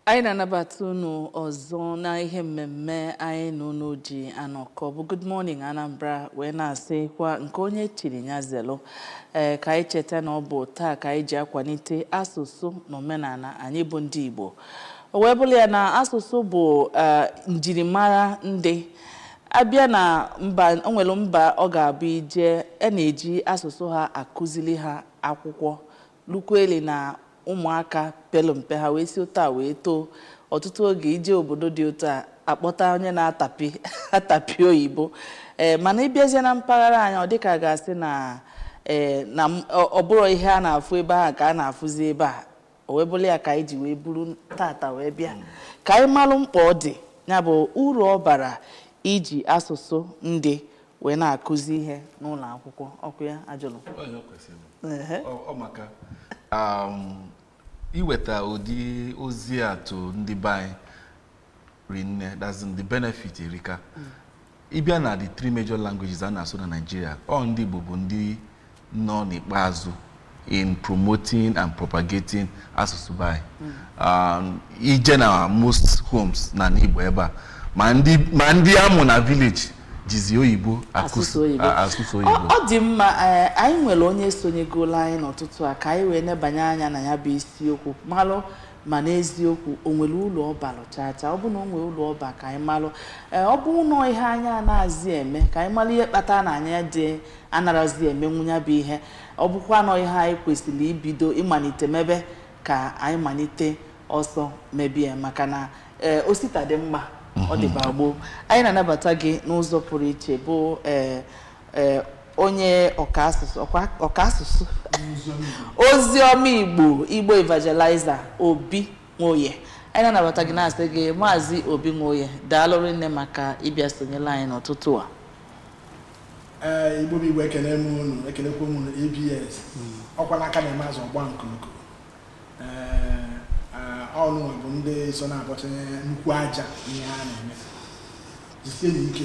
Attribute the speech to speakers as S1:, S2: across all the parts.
S1: Anyị na-anabata unu ọzọ na ihe mmemme anyị na unu ji anọkọ bụ Good Morning Anambra, wee na-asịkwa nke onye chiri ya zelu. Ee, ka anyị cheta na ọ bụ taa ka anyị ji akwalite asụsụ na omenala anyị bụ ndị Igbo. O wee bụrụ ya na asụsụ bụ njirimara ndị abịa na mba. O nwere mba ọ ga-abụ ije, a na-eji asụsụ ha akụzili ha akwụkwọ lukweli na ụmụaka pelu mpe, ha wee si otu a wee too. Ọtụtụ oge ije obodo dị otu a, akpọta onye na-atapi atapi oyibo. Ee, mana ịbịazie na mpaghara anyị, ọ dịka ga-asị na ee na ọ bụrụ ihe a na-afụ ebe ahụ ka a na-afụzi ebe a. O wee bụrụ ya ka anyị ji wee buru tata wee bịa ka anyị malụ mkpa ọ dị, ya bụ uru ọ bara iji asụsụ ndị wee na-akụzi ihe n'ụlọ akwụkwọ. Ọkụ ya ajụlụ.
S2: Ọ ihe o kwesịrị. Ọ maka iweta ụdị ozi a to ndị be anyị rinne, that's the benefit erika. Ịbịa na the three major languages a na-asụ na Nigeria, ọ ndị Igbo bụ ndị nọ n'ikpeazụ in promoting and propagating asụsụ be anyị. Ije na most homes na Igbo ebe a, ma ndị amụ na village jizi oyibo
S1: asụsụ oyibo.
S2: Asụsụ oyibo.
S1: Ọ dị mma. Ee, anyị nwere onye sonyegolu anyị n'ụtụtụ a ka anyị wee nebanye anya na ya bụ isiokwu, malụ ma n'eziokwu o nwere ụlọ ọba chaa chaa. Ọ bụ na o nwere ụlọ ọba, ka anyị malụ. Ee, ọ bụ na ihe anyị anaghịzi eme, ka anyị malụ ihe kpatara na anyị dị anarazi emenwu ya bụ ihe. Ọ bụkwa nọ ihe anyị kwesịrị ibido ịmalite mebe, ka anyị malite ọsọ mebie, maka na ee, osita dị mma, ọ dịba gboo. Anyị na-anabata gị n'ụzọ pụrụ iche bụ ee ee onye ọka asụsụ, ọka asụsụ oziọma Igbo, Igbo evangelizer Obi Nwoye. Anyị na-anabata gị, na-asị gị, Maazị Obi Nwoye, daalụ nne maka ịbịa sonyere anyị n'ụtụtụ a.
S3: Ee, Igbo bụ Igbo, ekele m unu, ekelekwa m unu ABS. Ọkwa n'aka na-eme azụ ọgba nkuruku. Ee, ọnụnwa bụ ndị so na-abọtinye nnukwu aja ihe ha na-eme. Jisie n'ike.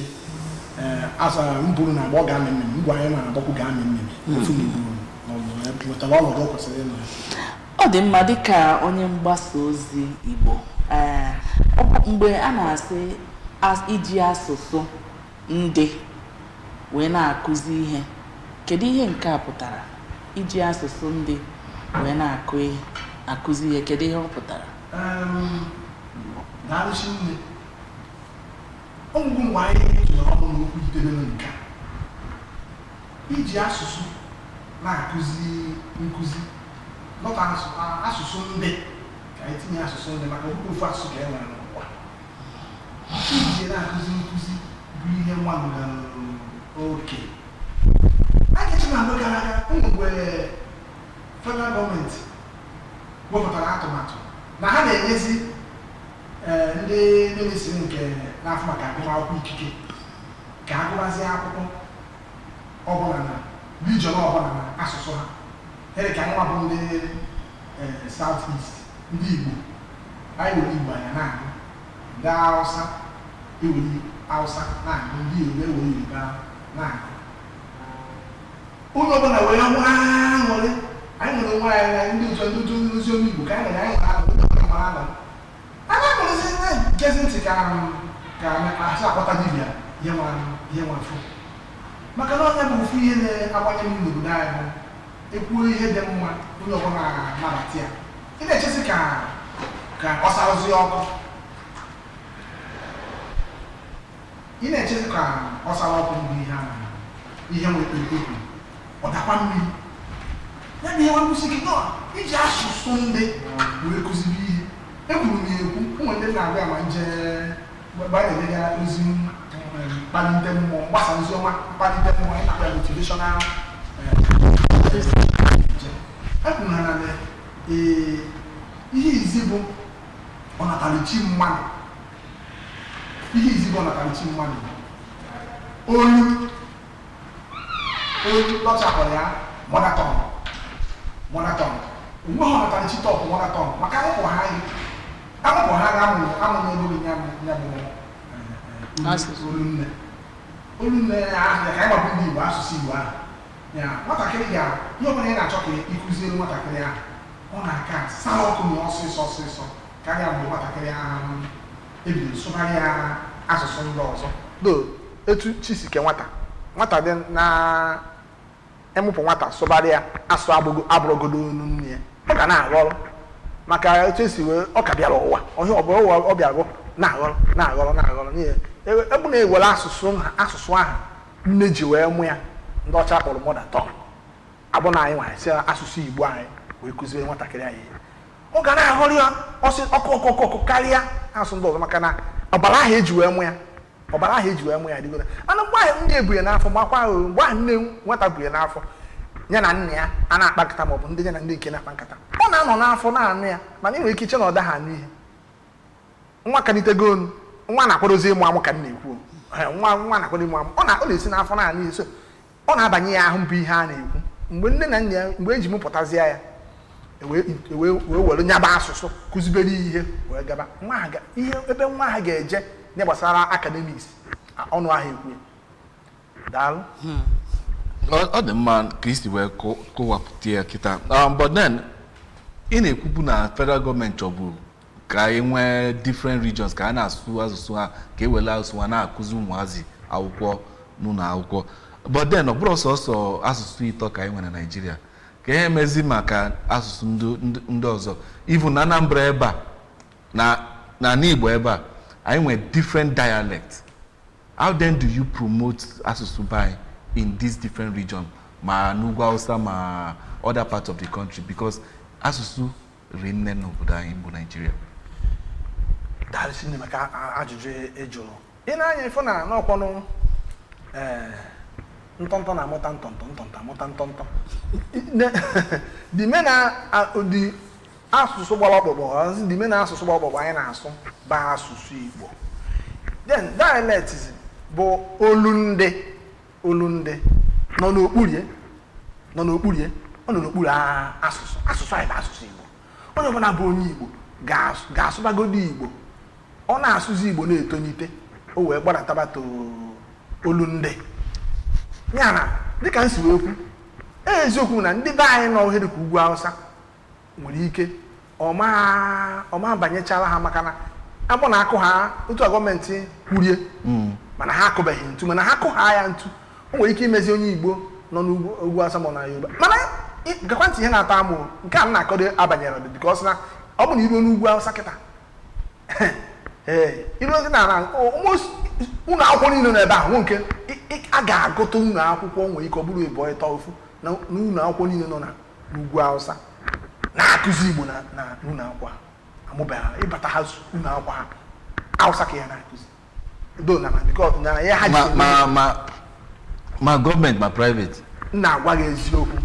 S3: Ee, asa mburu na agba ọ ga-amị mmiri ngwa, anyị na-agbakwu ga-amị mmiri ofu na Igbo nwetara ọnọdụ ọ kwesịrị ịnọ ya.
S1: Ọ dị mma. Dịka onye mgbasa ozi Igbo, ee, mgbe a na-asị iji asụsụ ndị wee na-akụzi ihe, kedu ihe nke a pụtara? Iji asụsụ ndị wee na-akụ ihe, akụzi ihe, kedu ihe ọ pụtara?
S3: Daalụchi nne. Ọgwụgwụ mgbe anyị tụnyere ọnụ n'okwu jidebere nke a, iji asụsụ na-akụzi nkụzi nọta asụsụ ndị, ka anyị tinye asụsụ ndị, maka ọbụghị ofu asụsụ ka e nwere n'ụwa, iji na-akụzi nkụzi bụ ihe nwanụgara oke a ga-eche na mgbe gara aga, ụmụ mgbe federal gọọmenti wepụtara atụmatụ na ha na-enyezi ndị ministry nke na-afụ maka agụmakwụkwọ ikike ka agụmazie akwụkwọ ọbụla na region ọbụla na asụsụ ha. Here ka nwa bụ ndị South East, ndị Igbo, anyị were Igbo anya na-agụ, ndị Hausa ewere Hausa na-agụ, ndị Yoruba ewere Yoruba na-agụ, onye ọbụla wee nwa aṅụrị. Anyị nwere onwe anyị na ndị otu oziọma Igbo ka anyị nwere, anyị nwere aṅụrị, ndị ọbụla mara aṅụrị a na-aṅụrịzi, na-egezi ntị ka asị akpọta dibịa ihe nwa ihe nwa fụ, maka na onye bụ ofu ihe na-agbanye m n'obodo anyị bụ ekwuo ihe dị mma, onye ọbụla nabata ya. Ị na-echezi ka ọ sarụzie ọkụ, ị na-echezi ka ọ sara ọkụ mbụ, ihe a na ihe nwere ekpere ọ dakwa mmiri. Ya bụ ihe nwe kwụsị gị nọ iji asụsụ ndị wee kụziri ihe. Ekwuru m ya ekwu, ụmụ ndị na-abịa ma nje mgbe anyị na-edega ozi mkpalite mmụọ, mgbasa ozi ọma mkpalite mmụọ, anyị na-akpọ ya motivational njem. Ekwuru ha na ee, ihe izi bụ ọnatarichi mmadụ, ihe izi bụ ọnatarichi mmadụ bụ olu. Olu lọchapụrụ ya, mother tongue, mother tongue. Onweghị ọnatarichi top mother tongue, maka amụpụ ha anyị, amụpụ ha ga-amụ amụ n'olu gị, ya bụ
S1: Asụsụ.
S3: Olu nne, olu nne ya ahụ ya ka anyị gbabụ ndị Igbo, asụsụ Igbo ahụ ya nwatakịrị ga ihe ọbụla ị na-achọ ka ịkụziere nwatakịrị ahụ, ọ na-aka sara ọkụ na ọsịsọ ọsịsọ. Karịa mgbe nwatakịrị ahụ ebidoro sụgharị ya asụsụ ndị ọzọ. Do etu chi si ke nwata, nwata dị na emụpụ, nwata sụbarị ya asụ abụrụgodo onu nne ya, ọ ga na-aghọrọ, maka etu esi wee ọ ka bịara ụwa ọhịa ọ bụrụ ụwa ọ bịara bụ na-aghọrọ, na-aghọrọ, na-aghọrọ, n'ihi ebu na-ewere asụsụ ahụ nne ji wee mụ ya, ndị ọcha kpọrọ mother tongue, abụ na anyị nwanyị si asụsụ Igbo anyị wee kụziere nwatakịrị anyị ihe, ọ ga na-aghọrọ ya ọsị ọkụ ọkụ ọkụ ọkụ karịa asụ ndị ọzọ, maka na ọbara ahụ eji wee mụ ya, ọbara ahụ eji wee mụ ya adịgoro. Mana mgbe ahụ nne ebu ya n'afọ, gbakwa ahụ, mgbe ahụ nne nwata bu ya n'afọ, ya na nna ya a na-akpa nkata, maọbụ ndị ya na ndị nke na-akpa nkata, ọ na-anọ n'afọ na-anụ ya. Mana ị nwere ike iche na ọ daghị anụ ihe. Nwa kalitego onu, nwa na-akwadozi ịmụ amụ ka m na-ekwu. Nwa na-akwado ịmụ amụ, ọ na-esi n'afọ na-anụ ihe, so ọ na-abanye ya ahụ mbụ ihe a na-ekwu. Mgbe nne na nna ya, mgbe eji mụpụtazie ya, wee were nyaba asụsụ kụzibere ya ihe wee gaba nwa ha ihe ebe nwa ha ga-eje nye gbasara academics, ọnụ ahụ ekwu ya. Daalụ.
S2: Ọ dị mma ka isi wee kọwapụta ya kịta. But then ị na-ekwubu na federal gọọmenti chọburu ka e nwee different regions ka a na-asụ asụsụ ha, ka e were asụsụ ha na-akụzi ụmụazị akwụkwọ n'ụlọ akwụkwọ. But then ọ bụrụ sọsọ asụsụ ịtọ ka anyị nwere na Naịjirịa, ka ihe mezi maka asụsụ ndị ọzọ? Even na Anambra ebe a, na na Igbo ebe a, anyị nwere different dialect. How then do you promote asụsụ be anyị in this different region, ma n'ugwu Hausa, ma other parts of the country? Because asụsụ rinne n'obodo anyị bụ Nigeria.
S3: Daalụ nne maka ajụjụ ị jụrụ. Ị na-anya ịfụ na n'ọkwanụ ee ntọntọ na-amụta ntọntọ, ntọntọ amụta ntọntọ. The main the asụsụ gbara ọkpụkpụ, the main asụsụ gbara ọkpụkpụ anyị na-asụ bụ asụsụ Igbo. Then dialect bụ olu ndị, olu ndị nọ n'okpuru ya, nọ n'okpuru ya, ọ nọ n'okpuru asụsụ. Asụsụ anyị bụ asụsụ Igbo. Onye ọbụla bụ onye Igbo ga-asụbagodo Igbo. Ọ na-asụzi Igbo na-etonite, o wee gbadatabato olu ndị ya. Na dịka m si wee kwu, eziokwu na ndị be anyị nọ ohere ka ugwu Hausa nwere ike ọma banyechara ha, maka na agbụ na akụ ha otu a gọọmenti kwurie, mana ha akụbeghị ntu. Mana ha kụ ha ya ntu, o nwere ike imezi onye Igbo nọ n'ugwu ugwu Hausa ma ọ na Yoruba. Mana gakwa ntị, ihe na-atọ amụ nke a m na-akọdo abanyere dị, because na ọ bụ na iruo n'ugwu Hausa kịta, ee, iruo na almost ụlọ akwụkwọ niile nọ ebe ahụ nwe nke a ga-agụta ụlọ akwụkwọ, nwere ike ọ bụrụ ịbụọ, ịtọ, ofu na n'ụlọ akwụkwọ niile nọ na n'ugwu Hausa na-akụzi Igbo na n'ụlọ akwụkwọ ha amụbeghị ịbata ha ụlọ akwụkwọ ha, Hausa ka ya na-akụzi do na because na ya ha ji
S2: Ma gọọmenti ma private?
S3: M na-agwa gị eziokwu,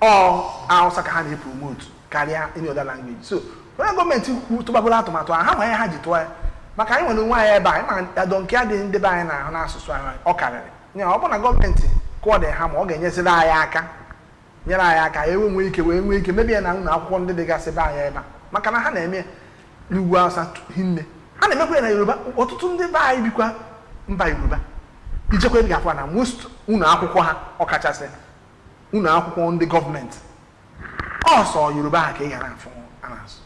S3: ọ Hausa ka ha na-epromote karịa any other language. So onye gọọmenti kwu tụbabụla atụmatụ ahụ, ha ma ihe ha ji tụọ ya, maka anyị nwere onwe anyị ebe a, anyị ma adọ nke adịghị ndị be anyị na-ahụ n'asụsụ anyị ọ karịrị ya. Ọ bụ na gọọmenti kụọ dị ha, ma ọ ga-enyeziri anyị aka, nyere anyị aka ewe nwee ike wee nwee ike mebie na ụlọ akwụkwọ ndị dịgasị be anyị ebe a, maka na ha na-eme n'ugwu Hausa hinne, a na-emekwa ya na Yoruba. Ọtụtụ ndị be anyị bikwa mba Yoruba, ijekwa ebe ga-afụ na most ụlọ akwụkwọ ha, ọkachasị ụlọ akwụkwọ ndị gọọmenti, ọsọ Yoruba ha ka ị ga na-afụ a na-asụ.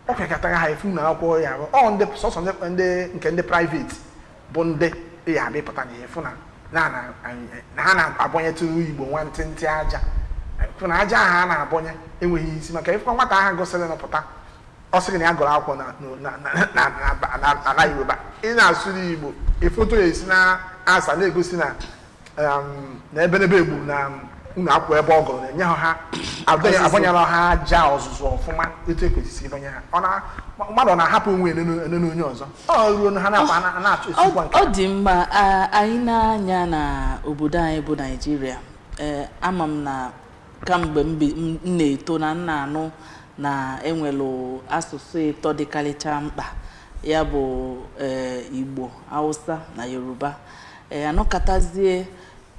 S3: Ọ pịakọtara ha efu ụlọ akwụkwọ ya bụ ọ ndị sọsọ ndị nke ndị private bụ ndị ya abịa pụta na efu na ha na-abọnyetụrụ Igbo nwantịntị aja, fụ na aja ahụ a na-abọnye enweghị isi, maka ịfụkwa nwata ahụ gụsịrị nọpụta, ọ sịrị na ya gụrụ akwụkwọ na ala Yoruba, ị na-asụrụ Igbo, ifoto ya esi na asa na-egosi na ebenebe egbu na ụlọ akwụkwọ ebe ọ gụrụ na-enye ha abọnyere ha aja ọzụzụ ọfụma etu ekwesịrị ịbanye ha. Ọ na mmadụ ọ na-ahapụ onwe enene onye ọzọ, ọ ruo na ha na-akwa na-achọ esikwa nke
S1: Ọ dị mma. Anyị na-anya na obodo anyị bụ Naijiria, ee, ama m na kamgbe m na-eto na m na-anụ na enwelu asụsụ ịtọ dịkarịcha mkpa, ya bụ ee Igbo, Hausa na Yoruba. Ee, anọkọtazie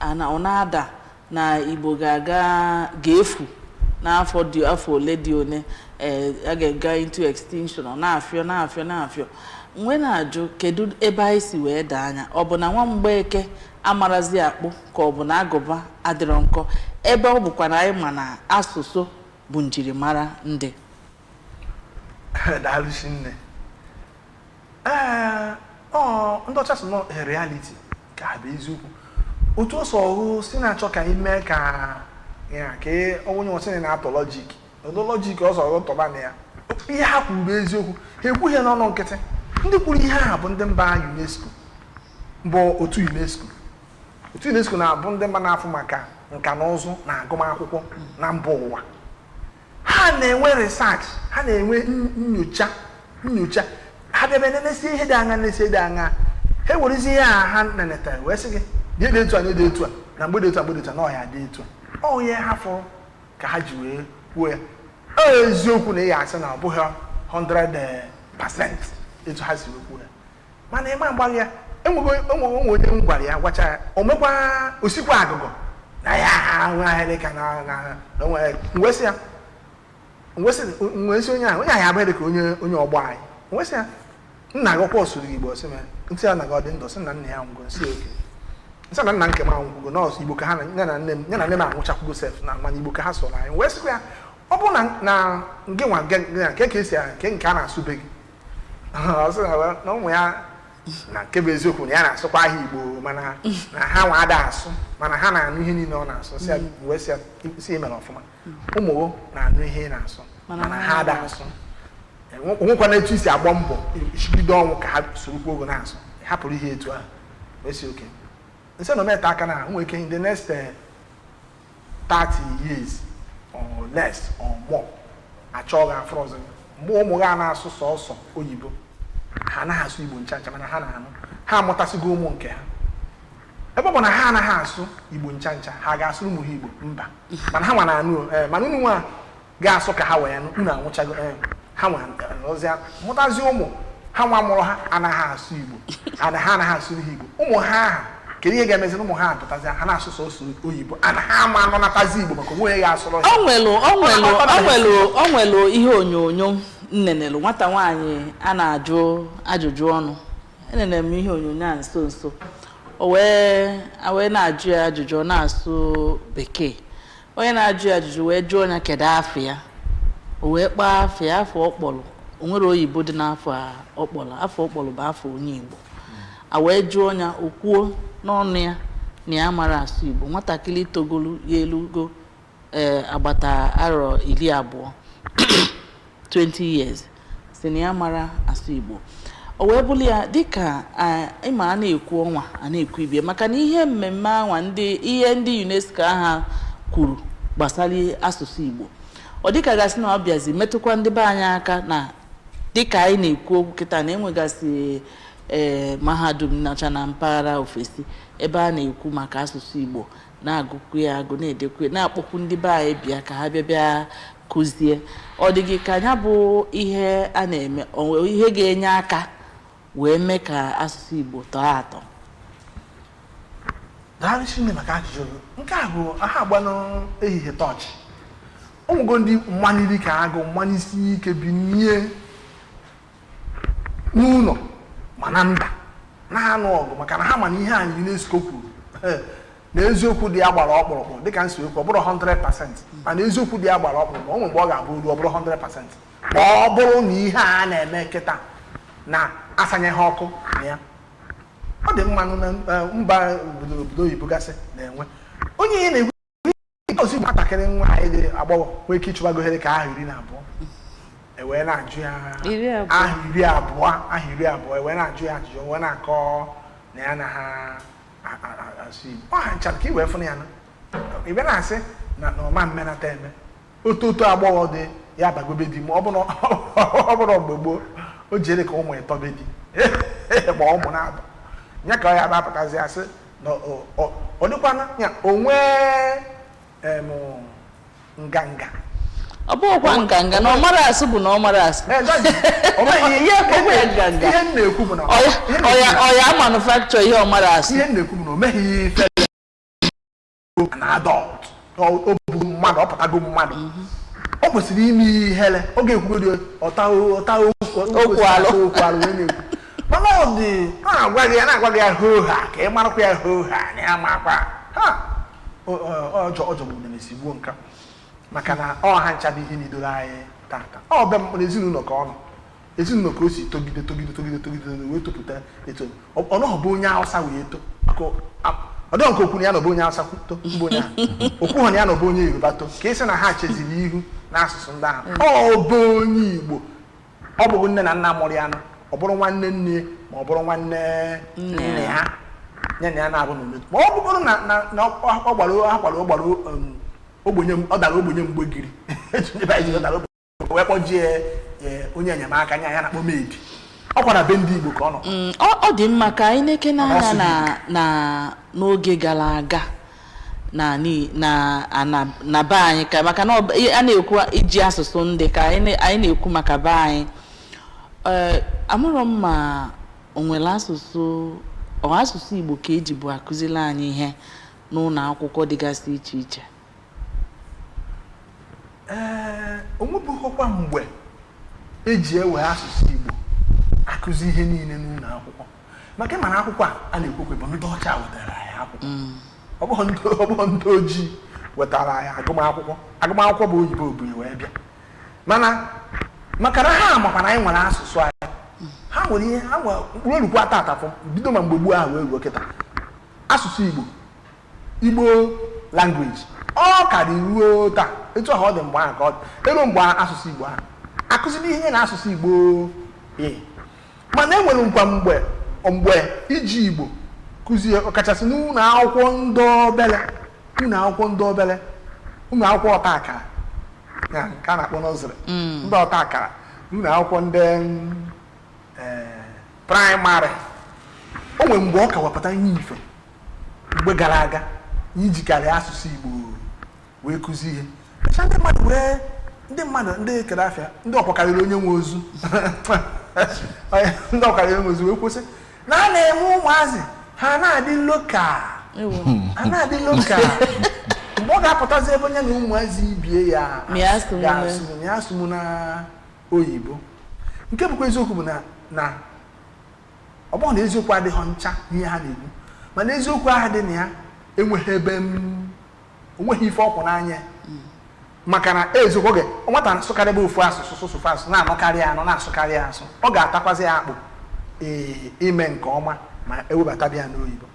S1: ọ na-ada na Igbo ga-aga ga-efu n'afọ dị afọ ole dị one, ee, a ga-aga into extinction. Ọ na-afịọ, na-afịọ, na-afịọ. Mgbe na-ajụ kedu ebe anyị si wee daa anya, ọ bụ na nwa Mgbeke amarazi akpụ, ka ọ bụ na agụba adịrọ nkọ, ebe ọ bụkwa na anyị ma na asụsụ bụ njirimara ndị?
S3: Daalụ nne. Ee, ọ ndị ọcha sị nọ reality ka ha bụ eziokwu. Otu ọsọ ọhụụ si na-achọ ka anyị mee ka ya ka onye ọsị na-atọ logic, ọdụ logic ọsọ ọhụụ tọba na ya. Ihe ha kwuru bụ eziokwu. Ha ekwughị n'ọnụ nkịtị. Ndị kwuru ihe a bụ ndị mba UNESCO, bụ otu UNESCO. Otu UNESCO na-abụ ndị mba na-afụ maka nka na ụzụ na agụmakwụkwọ na mba ụwa. Ha na-enwe research, ha na-enwe nyocha. Ha bịa nenesie ihe dị anya, nesie dị anya, ha ewerezi ihe a ha nenetara wee sị gị dị etu a, dị etu a, na mgbe dị etu a, mgbe dị etu a, na ọya dị etu a. Ọ ihe ha fụrụ ka ha ji wee kwuo ya. Ọ eziokwu na ị ga-asị na ọ bụghị 100% etu ha si wee kwuo ya, mana ịma mgbaghị ya. Enwego onwe onye m gwara ya, gwacha ya, o mekwa osikwa agụgọ na ya ahịrị ka na onwe. Mwesị ya, nwesị onye ahụ abụghị ka onye ọgbọ anyị. Nwesị ya, nna gị ọkwa ọsụrụ Igbo? Ọsị m ntị ya na gị ọ dị ndụ? Sị na nna ya nwụgo. Nsị oke nsị na nna nke m anwụgo nọọsụ Igbo ka ha ya na nne m, ya na nne m anwụchakwugo sef, na mana Igbo ka ha sụrụ anyị. Wee sịkwa ya, ọ bụrụ na gị nwa nke ka esi nke a na-asụ be gị? Ọ sị na ụmụ ya, na nke bụ eziokwu na ya na-asụkwa aha Igbo, mana na ha nwa ada asụ, mana ha na-anụ ihe niile ọ na-asụ. Sị ya, wee sị ya, si emere ọfụma, ụmụ na-anụ ihe ị na-asụ, mana ha ada asụ. Onwekwana etu isi agba mbọ chigide ọnwụ ka ha sorokwa ogo na-asụ, hapụrụ ihe etu ahụ. Wee sị oke nsị na ometa aka na nwere ike in the next 30 years or less or more, achọọ gị afọ ọzọ, mgbe ụmụ gị a na-asụ sọọsọ oyibo, ha anaghị asụ Igbo ncha ncha, mana ha na-anụ, ha amụtasịgo ụmụ nke ha. Ebe ọ bụ na ha anaghị asụ Igbo ncha ncha, ha ga-asụrụ ụmụ ha Igbo? Mba. Mana ha nwa na-anụ. Ee, mana unu nwa ga-asụ ka ha wee nụ, unu anwụchago. Ee, ha nwa ọzịa mụtazi ụmụ ha nwa mụrụ ha anaghị asụ Igbo, ana ha anaghị asụrụ ha Igbo. Ụmụ ha ahụ, kedu ihe ga-emezi na ụmụ ha apụtazi, ha na-asụ sọsọ oyibo, ana ha ama anọnatazi Igbo maka onwe ya ga-asụrụ ha?
S1: O nwelu ihe onyonyo nnenelu nwata nwaanyị a na-ajụ ajụjụ ọnụ. Enene m ihe onyonyo a nso nso. O wee a wee na-ajụ ya ajụjụ, ọ na-asụ Bekee. Onye na-ajụ ya ajụjụ wee jụọ ya kedu afọ ya. O wee kpọọ afọ ya. Afọ ọ kpọrọ, o nwere oyibo dị n'afọ a ọ kpọrọ. Afọ ọ kpọrọ bụ afọ onye Igbo. A wee jụọ ya, o kwuo n'ọnụ ya na ya mara asụ Igbo. Nwatakịrị togolu ya elugo ee agbata arọ 20, 20 years, si na ya mara asụ Igbo. O wee bụrụ ya dịka ịma a na-ekwu ọnwa a na-ekwu ibie, maka na ihe mmemme anwa, ndị ihe ndị UNESCO aha kwuru gbasara asụsụ Igbo, ọ dịka gasị na ọ bịazi metụkwa ndị be anyị aka, na dịka anyị na-ekwu okwu kịta na enwegasị ee mahadum nọcha na mpaghara ofesi ebe a na-ekwu maka asụsụ Igbo, na-agụkwu ya agụ, na-edekwu ya, na-akpọkwu ndị be anyị bịa ka ha bịa bịa kụzie. Ọ dị gị ka ya bụ ihe a na-eme, o nwere ihe ga-enye aka wee mee ka asụsụ Igbo tọọ atọ?
S3: Daalụ Chineke maka ajụjụ gị. Nke a bụ aha agbanụ ehihie tọọchị. Ụmụgo ndị mmaniri ka agụ mmanụ isi ike binie n'ụlọ ma na mba na-anụ ọgụ, maka na ha ma na ihe a UNESCO kwuru na eziokwu dị ya gbara ọkpụrụkpụ. Dịka nsi okwu, ọ bụrụ 100%, mana eziokwu dị ya gbara ọkpụrụkpụ. O nwere mgbe ọ ga-abụ olu ọ bụrụ 100%, ma ọ bụrụ na ihe a na-eme kịta na asanyeghị ọkụ na ya. Ọ dị mmanụ na mba obodo oyibo gasị na-enwe onye ihe na-ekwu ozi. Nwatakịrị nwa anyị dị agbọghọ nwee ike ịchụbago ihe dị ka aha 12, ewee na-ajụ ya.
S1: 20.
S3: Aha 20, aha 20, ewee na-ajụ ya ajụjụ, wee na-akọ na ya na ha asụ Igbo. Ọ ha nchara ka i wee fụna ya na ị bịa na-asị na ọma mmenata eme ototo agbọghọ dị ya bagobe di, ma ọ bụ na ọ bụrụ mgbe gboo o jere ka ụmụ ịtọ be di ma ụmụ na-abụ ya ka ọ ya bụ-apụtazi asị na ọ dịkwana ya onwe nganga.
S1: Ọ bụghịkwa nganga na ọ mara asụ bụ na ọ mara asụ.
S3: Eh, daddy, ọ meghị.
S1: Ihe ekwekwe ya nganga.
S3: Ihe m na-ekwu bụ na
S1: ọya
S3: ihe m na-ekwu
S1: ọya ọya manufacture ihe ọ mara asụ.
S3: Ihe m na-ekwu bụ na o meghị ife an adult, o bụ mmadụ, ọ pụtago mmadụ, o kwesịrị ime ihe ihere ọ ga-ekwugodi ọta ọta
S1: okwu alụ.
S3: Okwu alụ wee na-ekwu, mana ọ dị na-agwa gị ya, na-agwa gị ya hoo ha, ka ị marakwa ya hoo ha na ya makwa ha ọ jọgburu na esigbuo nka, maka na ọ ha ncha bụ ihe nidoro anyị tata. Ọ be m n'ezinụlọ ka ọ nọ. Ezinụlọ ka o si togide togide togide togide wee topụta eto. Ọ nọghọ bụ onye Hausa wee to, maka ọ dịghị nke okwu na ya nọ bụ onye Hausa to mbụ, onye ahụ okwu hụ na ya nọ bụ onye Yoruba to, ka ị sị na ha cheziri ihu n'asụsụ ndị ahụ. Ọ bụ onye Igbo, ọ bụghị nne na nna mụrụ ya nụ, ọ bụrụ nwanne nne ma ọ bụrụ nwanne nne ha ya na ya na-abụ na ometu, ma ọ bụgoro na ọ gbara ha kwara ọ gbara ogbenye, ọ dara ogbenye mgbegiri. Etu ndị be anyị ji ọ dara ogbenye wee kpọjie onye enyemaka nya ya na-akpọ maid, ọ kwara be ndị Igbo ka ọ nọ.
S1: Ọ dị mma ka anyị na-eke n'anya
S3: Ọ
S1: na n'oge gara aga na be anyị, ka maka na a na-ekwu iji asụsụ ndị ka anyị na-ekwu maka be anyị. Ee, amụrụ m ma o nwere asụsụ, ọ asụsụ Igbo ka eji bụ akụziri anyị ihe n'ụlọ akwụkwọ dịgasị iche iche.
S3: Ee, o nwebụghịkwa mgbe eji ewe asụsụ Igbo akụzi ihe niile n'ụlọ akwụkwọ, maka ịma na akwụkwọ a na-ekwekwe bụ ndị ọcha wetara anyị akwụkwọ. Ọ bụghị ndị ojii wetara anyị agụmakwụkwọ. Agụmakwụkwọ bụ oyibo obiri wee bịa, mana maka na ha makwa na anyị nwere asụsụ anyị, ha nwere ihe ha nwere mkpụrụ olukwu ata atafụ bido ma mgbe gboo ahụ wee ruo kịta. Asụsụ Igbo, Igbo language, ọ karị ruo taa etu ahụ ọ dị mgbe ahụ ka ọ dị elu mgbe asụsụ Igbo ahụ akụziri ihe na asụsụ Igbo. Ee, mana e nwere nkwa mgbe iji Igbo kụzie, ọkachasị n'ụlọ akwụkwọ ndị obere, ụlọ akwụkwọ ndị obere, ụlọ akwụkwọ ọta akara ya nke a na-akpọ nursery, ndị ọta akara, ụlọ akwụkwọ ndị primary. O nwere mgbe ọ ka wepụta ihe ife mgbe gara aga ijikarị asụsụ Igbo wee kụzi ihe kacha ndị mmadụ wee ndị mmadụ ndị kere afịa, ndị ọkwakarịrị onye nwe ozu, ndị ọkarịrị onye nwe ozu wee kwụsị na a na-eme ụmụazị ha na-adị local.
S1: Ewo.
S3: Ha na-adị local. Mgbe ọ ga-apụtazi ebe onye na ụmụazị ibie ya
S1: Mịa asụmụ na-
S3: ga-asụ mịa asụmụ na oyibo. Nke bụkwa eziokwu bụ na ọ bụrụ na eziokwu adịghị ncha n'ihe ha na-ekwu, mana eziokwu ahụ dị na ya enweghị ebe m onweghị ife ọkwụ n'anya, maka na eziokwu oge nwata na-asụkarị bụ ofu asụsụ, sụsụfụ asụsụ na-anụkarị anụ na-asụkarị asụ, ọ ga-atakwazi ya akpụ ee ime nke ọma ma ewebata bịa n'oyibo.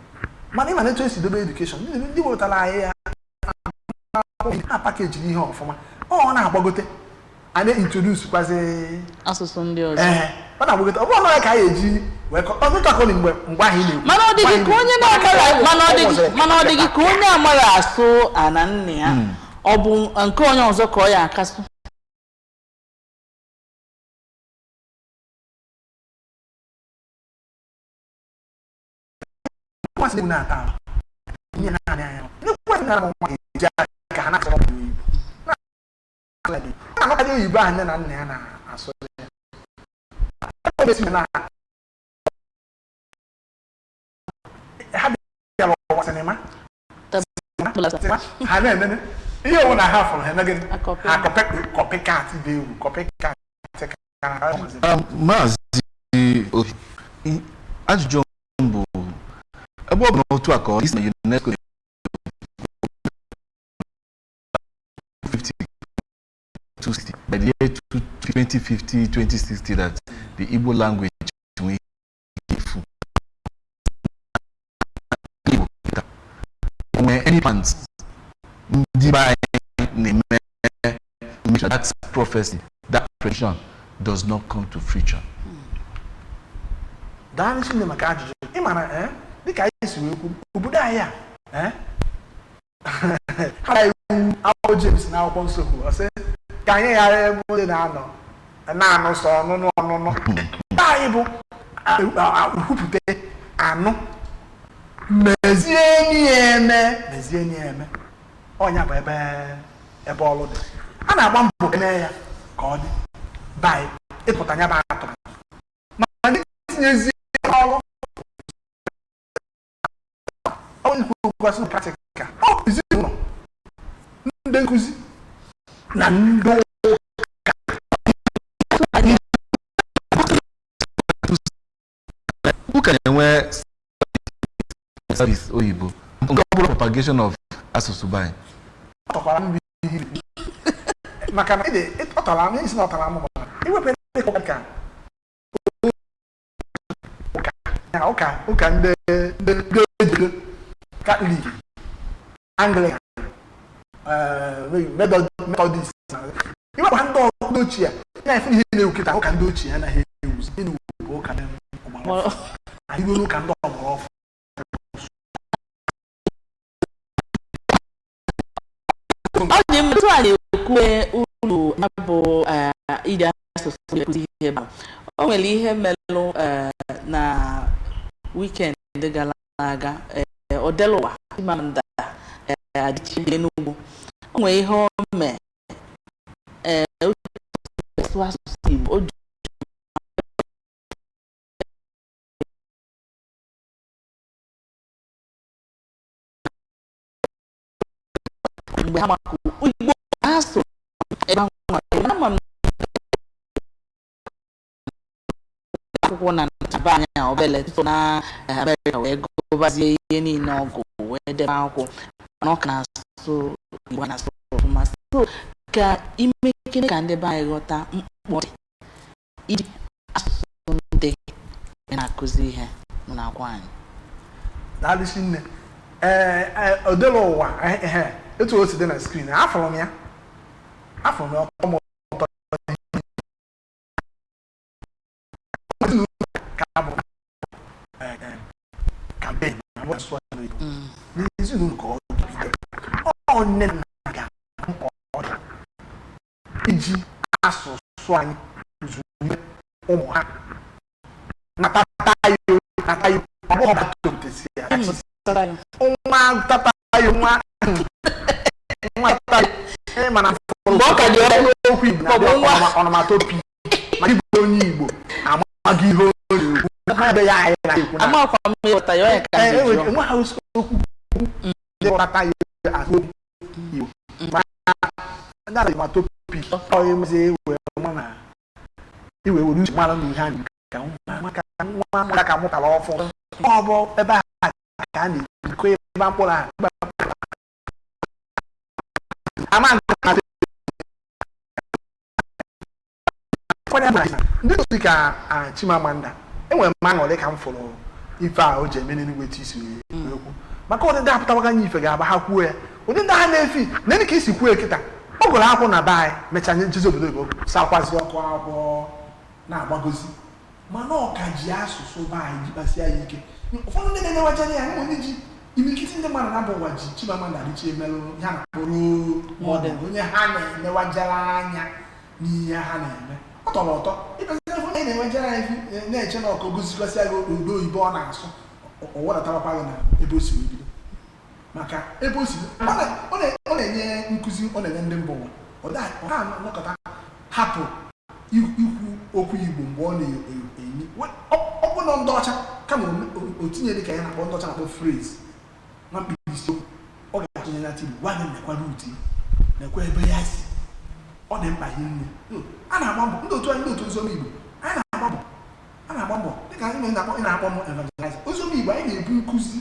S3: Mana ịma na etu esi dobe education, ndị wetara anyị ya na package-iri ihe ọfụma, ọ na-agbagote, a na-introduce kwazi
S1: asụsụ ndị ọzọ.
S3: Ee, ọ na-agbagote. ọ bụrụ na ya ka anyị eji wee ọtụtụ akọni mgbe ahụ ị na-ekwu
S1: Mana ọ dịghị ka onye na-amara mana ọ dịghị mana ọ dịghị ka onye amara asụ ana nne ya, ọ bụ nke onye ọzọ ka ọ ya akasụ.
S3: Nkwasị na na-ata ahụ ihe naanị anya nkwasị na nwa ga-eji aka ha na-asụ oyibo, na-anọkarị oyibo ahụ nne na nna ya na-asụ ya. Ebe esi na ha bịara ụwa cinema ha na-enene ihe owu na ha fụrụ, ha eme gịnị?
S1: Akọpị.
S3: Ha copycat dị egwu, copycat ka
S2: Maazị Obi, ajụjụ m bụ, ebe ọ bụ na otu a ka ọ isi na UNESCO 50 260 by the year 2050 2060 that the Igbo language nwee ike ifu Igbo kịta, nwee any plans ndị be anyị na-eme to make sure that prophecy, that prediction does not come to fruition?
S3: Daalụ Chineke maka ajụjụ. Ị mara dịka anyị si wee kwu, obodo anyị a ha iwu akwụkwọ James na akwụkwọ nsọ kwuru, ọ sị ka anyị ghara ịbụ ndị na-anọ na-anụ sọ ọnụnụ ọnụnụ. Be anyị bụ kwupụta anụ, mezie enyi ya eme, mezie enyi ya eme. Ọnya bụ ebe ọrụ dị. A na-agba mbọ ka eme ya ka ọ dị be anyị ịpụta ya bụ atụmatụ, ma ndị tinyezie ọrụ ọ kwukwasị practical, ọ ezinụlọ, ndị nkụzi na ndị ụka.
S2: Ụka na-enwe service oyibo, nke ọ bụla propagation of asụsụ be anyị.
S3: Ọ tọkwara m ihe maka na ọ tọrọ m isi na ọ tọrọ m bụ na iwepụ ka Ya ụka ndị ejide Catholic, Anglican, Methodist, iwepụ ha, ndị ndị ochie na-efe ihe na-ewu kịta. Ụka ndị ochie anaghị ewuzi. Ihe na-ewu bụ ụka ndị ọgbara ọfụ. Anyị ruo n'ụka ndị ọgbara ọfụ.
S1: Ọ dị mma. Otu a na-ekwu uru ya bụ iji asụsụ ekuzi ihe ba o nwere ihe melụ na weekend gara aga, Odeluwa Chimamanda Adichie Enugu, o nwere ihe o mee, o ji asụsụ Igbo o ji mgbe ha makụ Igbo ha so ebe ahụ. Ama m akwụkwọ na be anyị a obele tupu na Amerịka wee gụbazie ihe niile ọgụ wee debe akwụkwọ, mana ọ ka na-asụ Igbo, na-asụ ọfụma. So ka imekene ka ndị be anyị ghọta mkpa ọ dị iji asụsụ ndị wee na-akụzi ihe n'akwụkwọ anyị.
S3: Daalụsi nne. Ee, odela ụwa ehe etu o si dị na screen, afụrụ m ya, afụrụ m ya, ọtọ m ụtọ. Ezinụlọ ka bụ campaign na mụ asụ n'Igbo n'ezinụlọ ka ọ bido. Ọ nne na nna ga mkpa ọ dị iji asụsụ anyị zụnye ụmụ ha, natata ya, nata ya. Ọ bụghị ọba tolitesi ya nwa tata ya, nwa nwa tata ya mana
S1: Mgbe ọ ka dị obere.
S3: Okwu Igbo na-adị ọnọmatopi maka ịbụ onye Igbo amaghị ihe ọ na-ekwu ha ebe ya anyị na-ekwu na
S1: Amakwa m ịghọta ya, onye ka m ji jụọ.
S3: Enweghị okwu ndị tata ya asụ okwu Igbo ma ndị ọnọmatopi ọ emezi wee ma na iwe were uche mara na ihe a na-ekwu ka nwa ka nwa nwa ka mụtara ọfụ. Ọ bụ ebe a ka a na-ekwu ebe mkpụrụ ahụ ebe mkpụrụ ama nke ndị otu ka Chimamanda. Enwere m aṅụrị ka m fụrụ ife a o ji eme n'Enugwu, etu isi wee kwu maka ụdị ndị apụtawaga nye ife ga-aba ha kwuo ya, ụdị ndị ha na-efi na ka isi kwuo kịta. Ọ gụrụ akwụ na be anyị, mechaa nye njezi obodo oyibo, sakwazi ọkụ akwụkwọ na-agbagozi, mana ọ ka ji asụsụ be anyị jikpasịa ya ike. Ụfọdụ ndị na-enewachara ya, ụmụ ndị ji imirikiti ndị mmadụ na mba ụwa ji Chimamanda Adichie melụ ya na role model, onye ha na-enewajara anya n'ihe ha na-eme. Ọ tọrọ ụtọ ịbịazi onye na-enwejara anya na-eche na ọkụ gosikọsịa gị obodo oyibo ọ na-asụ, ọ wedatawakwa gị na ebe o si wee bido, maka ebe o si ọ na-enye nkụzi, ọ na-enye ndị mba ụwa. Ọ na-anọkọta hapụ ikwu okwu Igbo mgbe ọ na-enye ọ bụ na ndị ọcha, kama o tinye dị ka ya na-akpọ ndị ọcha na-akpọ phrase na mkpirisi okwu, ọ ga-atụnye na Igbo gwa gị nekwa root, nekwa ebe ya si. Ọ dị mkpa hinne. A na-agba mbọ, ndị otu anyị, ndị otu Oziọma Igbo, anyị na-agba mbọ, a na-agba mbọ dịka anyị na-akpọ, ị na-akpọ m evangelizer Oziọma Igbo. Anyị na-ebu nkụzi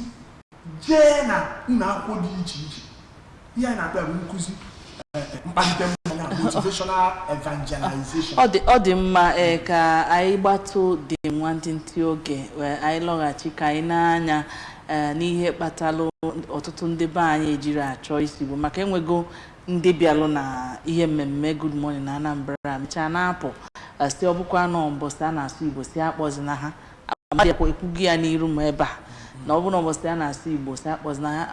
S3: jee na ụlọ akwụkwọ dị iche iche. Ihe anyị na-akpọ ya bụ nkụzi mkpalite mmụọ ya, motivational evangelization.
S1: Ọ dị mma. Ee, ka anyị gbatụ dị nwantịntị oge wee anyị lọghachi ka anyị na-anya n'ihe kpatalụ ọtụtụ ndị be anyị ejiri achọ isi Igbo, maka enwego ndị bịalụ na ihe mmemme Good Morning na Anambra mechaa na-apụ, si ọ bụkwa nọ mbọsị a na-asụ Igbo, si akpọzina ha. Amadị ekwughị ya n'iru m ebe a na ọ bụrụ ụbọchị a na-asụ Igbo, si akpọzina ha.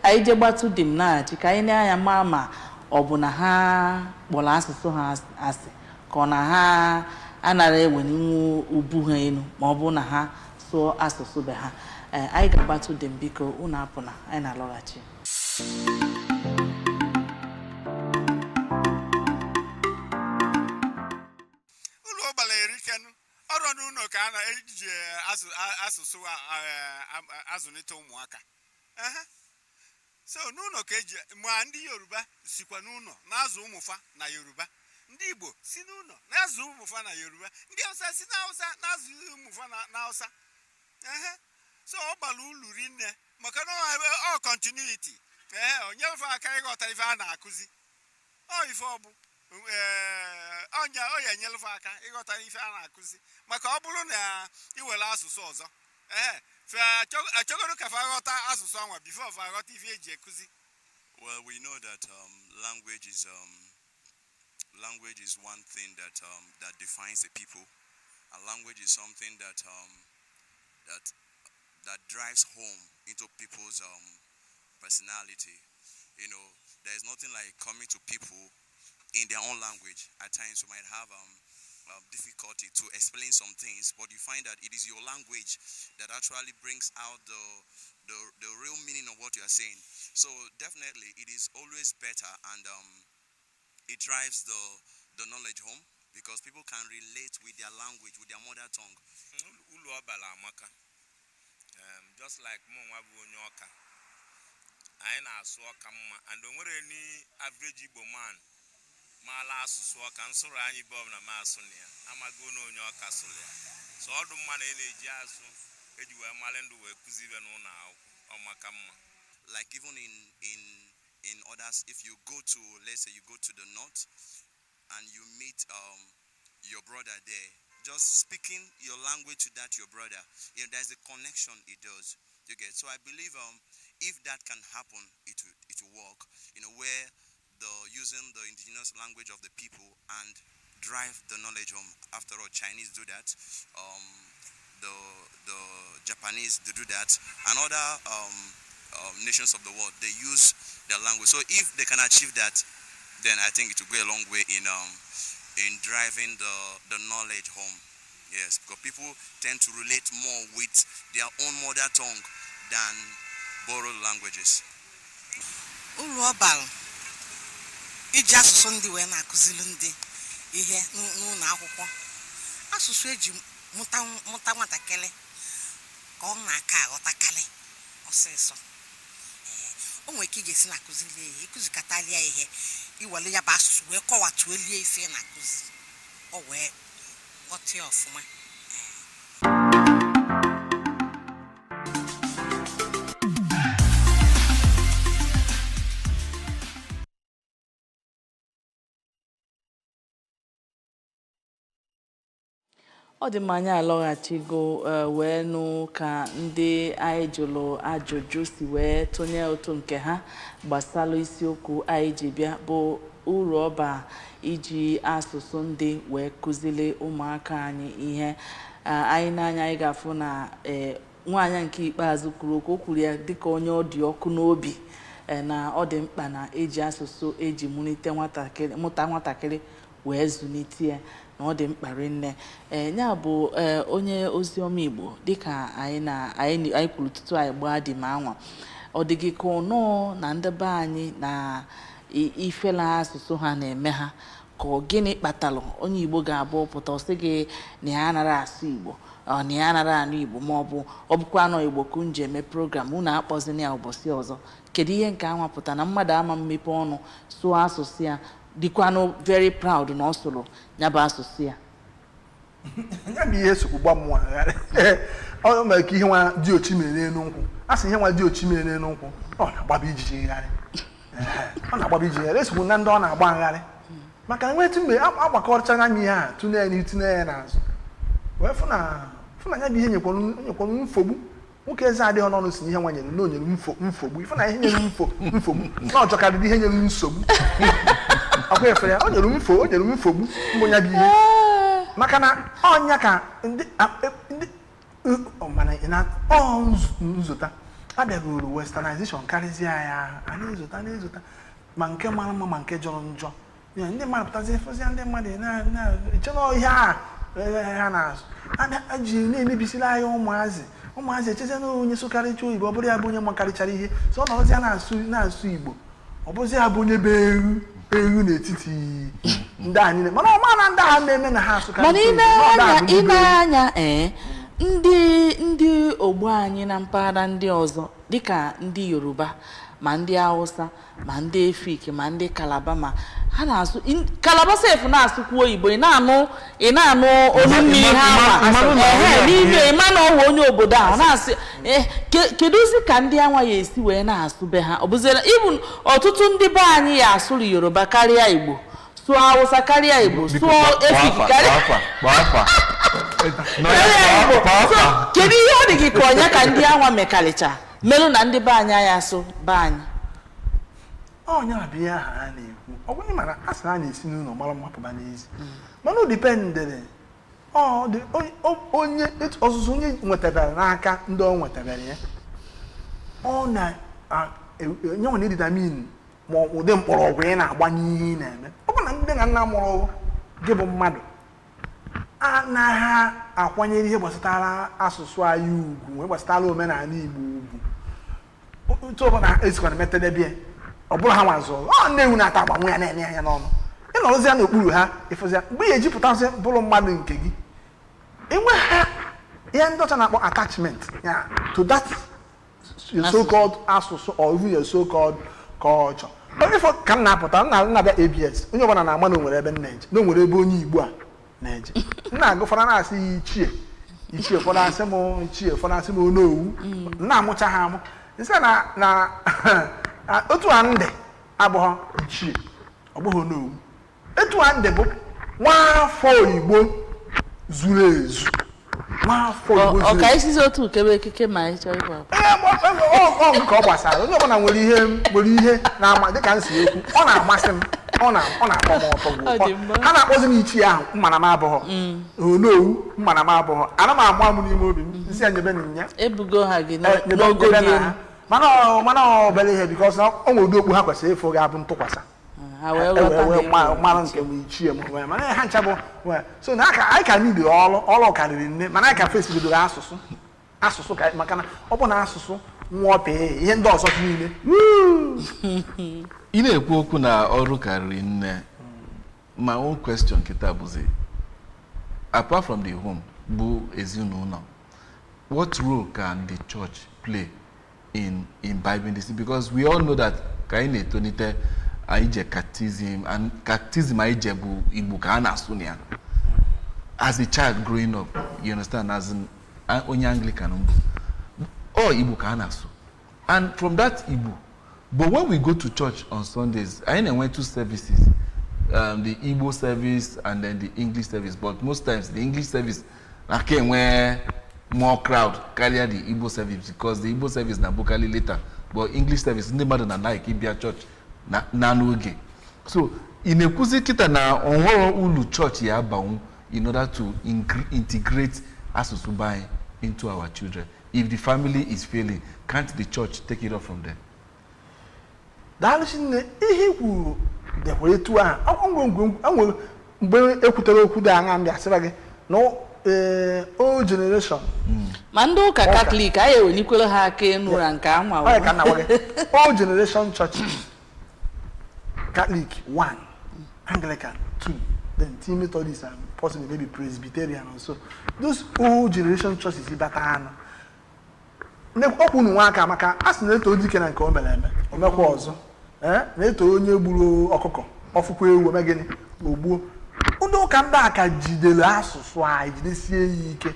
S1: Anyị je gbatụ dị m na-achị ka anyị na-anya maa ma ọ bụ na ha kpọrọ asụsụ ha asị ka ọ na ha anara eweninwu ubu ha elu ma ọ bụ na ha sụọ asụsụ be ha. Ee, anyị ga-agbatụ dị m, biko unu apụna, anyị na-alọghachi.
S4: Ụlọ ọgbara erikenu ọrụ n'ụlọ ka a na-eji asụsụ azụlite ụmụaka. Ehe. So n'ụlọ ka eji ma ndị Yoruba sikwa n'ụlọ na-azụ ụmụfa na Yoruba, ndị Igbo si n'ụlọ na-azụ ụmụfa na Yoruba, ndị Hausa si na Hausa na-azụ ụmụfa na Hausa. Ehe. So ọ bara ulu rinne maka na ọ continuity, ee, o nyefe aka ịghọta ife a na-akụzi. Ọ ife ọ bụ. Ee, ọnya ọ ya enyelụ aka ịghọta ife a na-akụzi, maka ọ bụrụ na iwere asụsụ ọzọ, ee, fe achọgoro ka fa ghọta asụsụ anwa before fa aghọta ife eji ekuzi.
S5: Well, we know that language is one thing that defines a people, and language is something that drives home into people's personality. There is nothing like coming to people in their own language. At times, you might have difficulty to explain some things, but you find that it is your language that actually brings out the real meaning of what you are saying. So definitely, it is always better, and it drives the knowledge home because people can relate with their language, with their mother tongue.
S6: Ulu ọ bara amaka. Just like mụ nwa bụ onye Ọka, anyị na-asụ Ọka mma, and o nwere any average Igbo man maala asụsụ Ọka nsụrụ anyị bụ ọbụla ma asụ na ya amago na onye Ọka sụrụ ya. So ọ dị mma na ị na-eji asụ eji wee mara ndụ wee kụzi ibe n'ụlọ akwụkwọ, ọ maka mma.
S5: Like even in others, if you go to, let's say you go to the north and you meet your brother there, just speaking your language to that your brother, there's a connection it does. You get. So I believe if that can happen, it will work. Where the using the indigenous language of the people and drive the knowledge home. After all, Chinese do that. The Japanese, they do that, and other nations of the world, they use their language. So if they can achieve that, then I think it will go a long way in driving the knowledge home. Yes, because people tend to relate more with their own mother tongue than borrowed languages.
S7: Uru ọ bara iji asụsụ ndị wee na-akụziri ndị ihe n'ụlọ akwụkwọ, asụsụ eji mụta nwatakịrị ka ọ na-aka aghọtakarị ọsịsọ. Ee, o nwere ka ị ga-esi na-akụziri ya ihe, ịkụzikọtarịa ihe, iwere ya bụ asụsụ wee kọwatuelie ife ị na-akụzi, ọ wee ghọta ya ọfụma. Ee.
S1: Ọ dị mma, anyị alọghachigo, wee nụ ka ndị anyị jụrụ ajụjụ si wee tụnye ụtụ nke ha gbasara isiokwu anyị ji bịa, bụ uru ọba iji asụsụ ndị wee kụziri ụmụaka anyị ihe. Anyị n'anya anyị ga-afụ na nwaanyị nke ikpeazụ kwuru okwu, o kwuru ya dịka onye ọ dị ọkụ n'obi, na ọ dị mkpa na eji asụsụ eji mụlite nwatakịrị, mụta nwatakịrị wee zụlite ya, na ọ dị mkpa rinne. Ee, ya bụ, ee, onye oziọma Igbo, dịka anyị na anyị kwuru tutu anyị gbaa dị ma anwa, ọ dị gị ka ụnọọ na ndị be anyị na ifela asụsụ ha na-eme ha, ka ọ gịnị kpatalụ onye Igbo ga-abụ pụta ọ sị gị na ya anaghị asụ Igbo, ọ na ya anaghị anụ Igbo, ma ọ bụ ọ bụkwa anọ Igbo ka unu ji eme program, unu akpọzina ya ụbọchị ọzọ? Kedu ihe nke anwa pụta na mmadụ ama mmepe ọnụ sụọ asụsụ ya, dịkwanụ very proud na ọ sụrụ ya bụ asụsụ ya?
S3: Ya bụ ihe sokwu gba mmụọ agharị. Ọ mere ka ihe nwa dị ochi mere n'elu nkwụ, a sị ihe nwa dị ochi mere n'elu nkwụ, ọ na-agbaba ijiji ngharị. Ọ na-agbaba ijiji ngharị. Esokwu na ndị ọ na-agba ngharị, maka na nwetu mgbe agbakọrọchara m ihe a, tụnye ya n'ihu, tụnye ya n'azụ, wee fụ na ya bụ ihe nyekwara mfogbu. Nwoke eze adịghị n'ọnụ si na ihe nwa nyere na o nyere mfogbu. Ịfụ na ihe nyere mfogbu na ọ jọkarịrị ihe nyere nsogbu. Ọkwa efere ya o nyere mfo, o nyere mfogbu mbụ ya bụ ihe, maka na ọnya ka ndị ndị mana na ọ nzụta abịagoro westernization karịzịa ya, a na-ezụta na-ezụta ma nke mara mma ma nke jọrọ njọ. Ya, ndị mmadụ pụtazi fụzia ndị mmadụ na-eche na ihe a ha na-azụ ji na-emebisiri anyị ụmụazị. Ụmụazị echezie na onye sụkarịcha oyibo, ọ bụrụ ya bụ onye makarịchara ihe, so ọ nọrọzi ya na-asụ Igbo, ọ bụzi ya bụ onye bụ ewu ewu n'etiti ndị a niile, mana ọ ma na ndị agha na-eme na ha asụkarịcha
S1: Mana ị
S3: oyibo, na ọ
S1: na-anya
S3: bụ ndị
S1: ị
S3: bụ ewu.
S1: Na-anya, ee, ndị ogbo anyị na mpaghara ndị ọzọ, dịka ndị Yoruba, ma ndị Hausa, ma ndị Efik, ma ndị Kalaba, ma ha na-asụ Kalaba sef na-asụkwu oyibo, ị na-anụ olu mmiri ha
S2: ịmanụ
S1: ma
S2: na
S1: ehe
S2: onye
S1: n'ime ịma na ọwụ onye obodo a ọ na-asị. Kedụzi ka ndị anwa ya esi wee na-asụ be ha? Ọ bụziela ịbụ ọtụtụ ndị be anyị ya asụrụ Yoruba karịa Igbo. Sụọ Awụsa karịa Igbo,
S2: Biko,
S1: sụọ
S2: kpọọ
S1: Efik
S2: afa,
S1: karịa
S2: kpọọ afa, kpọọ afa. Nọ ya,
S1: karịa Igbo.
S2: kpọọ
S1: So
S2: afa.
S1: kedu ihe ọ dị gị ka ọnya ka ndị anwa mekarịcha melụ na ndị be anyị anya asụ be anyị?
S3: Onye a bụ ihe ahụ a na-ekwu. Ọ bụghị mana a sị na a na-esi n'ụlọ mara mma pụba n'ezi, mana o dependere ọ dị onye ọzụzụ onye nwetabara n'aka ndị ọ nwetabara ya. Ọ na onye nwere determine ma ọ ụdị mkpọrọgwụ ị na-agba n'ihe ị na-eme. Ọ bụ na ndị na nna mụrụ gị bụ mmadụ anaghị akwanyere ihe gbasatara asụsụ anyị ugwu, ihe gbasatara omenala Igbo ugwu, otu ọbụla esikwana metedebie, ọ bụrụ ha nwazụ ọ nne-ewu na-ata agba nwa ya na-enye anya n'ọnụ, ịnọrọzi ya n'okpuru ha, ịfụzi ya mgbe ị ejipụtasị bụrụ mmadụ nke gị, enwe ha ihe ndị ọcha na-akpọ attachment ya to that your so called asụsụ or even your so called culture. Onye fọ ka m na-apụta, m na-abịa ABS, onye ọbụla na-ama na o nwere ebe m na-eje, na o nwere ebe onye Igbo a na-eje. M na-agụ, ụfọdụ na-asị ya ichie ichie, ụfọdụ asị m ichie, ụfọdụ asị m onowu. M na-amụcha ha amụ, nsị na otu a ndị abụghọ ichie, ọ bụghị onowu. Etu a ndị bụ nwaafọ Igbo zuru ezu, nwaafọ Igbo
S1: ọ
S3: zuru
S1: ka
S3: ezu.
S1: isizi otu kebe ekike ma anyị chọọ ịgwa.
S3: Ee, ọ nke ọ gbasara onye ọbụla nwere ihe na-ama dịka m si ekwu, ọ na-amasị m, ọ na-atọ m ụtọ.
S1: Ọ dị mma.
S3: Ha na-akpọzi m ichie ahụ, mmana m abụghọ onowu, mmana m abụghọ. Ana m amụ amụ n'ime obi m, nsị ya nyebe na nya.
S1: Ebugo ha gị
S3: Eh, nyebe
S1: n'ogo
S3: nyebe
S1: dị
S3: na
S1: elu.
S3: ha. Mana ọ obere ihe, because ọ nwere ụdị okpu ha kwesịrị ịfụ ga-abụ ntụkwasị
S1: ha wee
S3: e
S1: ghọta
S3: wee
S1: na
S3: wee
S1: ị bụ
S3: mara nke m ichie m wee mana ha ncha bụ so na aka anyị ka nidiri ọrụ, ọrụ karịrị nne, mana anyị ka fesigidoro asụsụ, asụsụ ka maka na ọ bụ na asụsụ nwụọ pee, ihe ndị ọzọ niile.
S2: Ị na-ekwu okwu na ọrụ karịrị nne. My own question kịta bụzi, apart from the home bụ ezinụlọ, what role can the church play in imbibing this? Because we all know that ka anyị na-etolite, anyị je catechism, and catechism anyị je bụ Igbo ka a na-asụ na ya. As a child growing up, you understand, as in onye Anglican mbụ, ọ Igbo ka a na-asụ, and from that Igbo. But when we go to church on Sundays, anyị na-enwe two services, the Igbo service and then the English service, but most times the English service na-aka enwe more crowd karịa the Igbo service, because the Igbo service na-abụkarị later, but English service, ndị mmadụ na like ịbịa church na n'oge. So ị na-ekwuzi kịta na onwero ulu chọọchị ya abanwu in order to integrate asụsụ be anyị into our children? If the family is failing, can't the church take it up from there?
S3: Daalụ nne. Ihe i kwuru dịkwa etu ahụ. Nwere mgbe ekwutere okwu dị aṅa, mbịa sịba gị na ee, old generation.
S1: Ma ndị ụka
S3: Ụka.
S1: Katọlik anyị ewelikwere ha aka enu na nke anwa.
S3: Ọ ya ka m na-agwa gị, old generation churches, Catholic one, Anglican two, then Team Methodist and possibly maybe Presbyterian also. Those old generation churches bata anụ ọkwa unu nwa aka, maka a sị na-eto dike na nke o mere eme, o mekwa ọzọ. Ee, na-eto onye gburu ọkụkọ, ọfụkwa ewu, ome gịnị, ogbuo. Ndị ụka ndị a ka jidere asụsụ anyị, jidesie ya ike.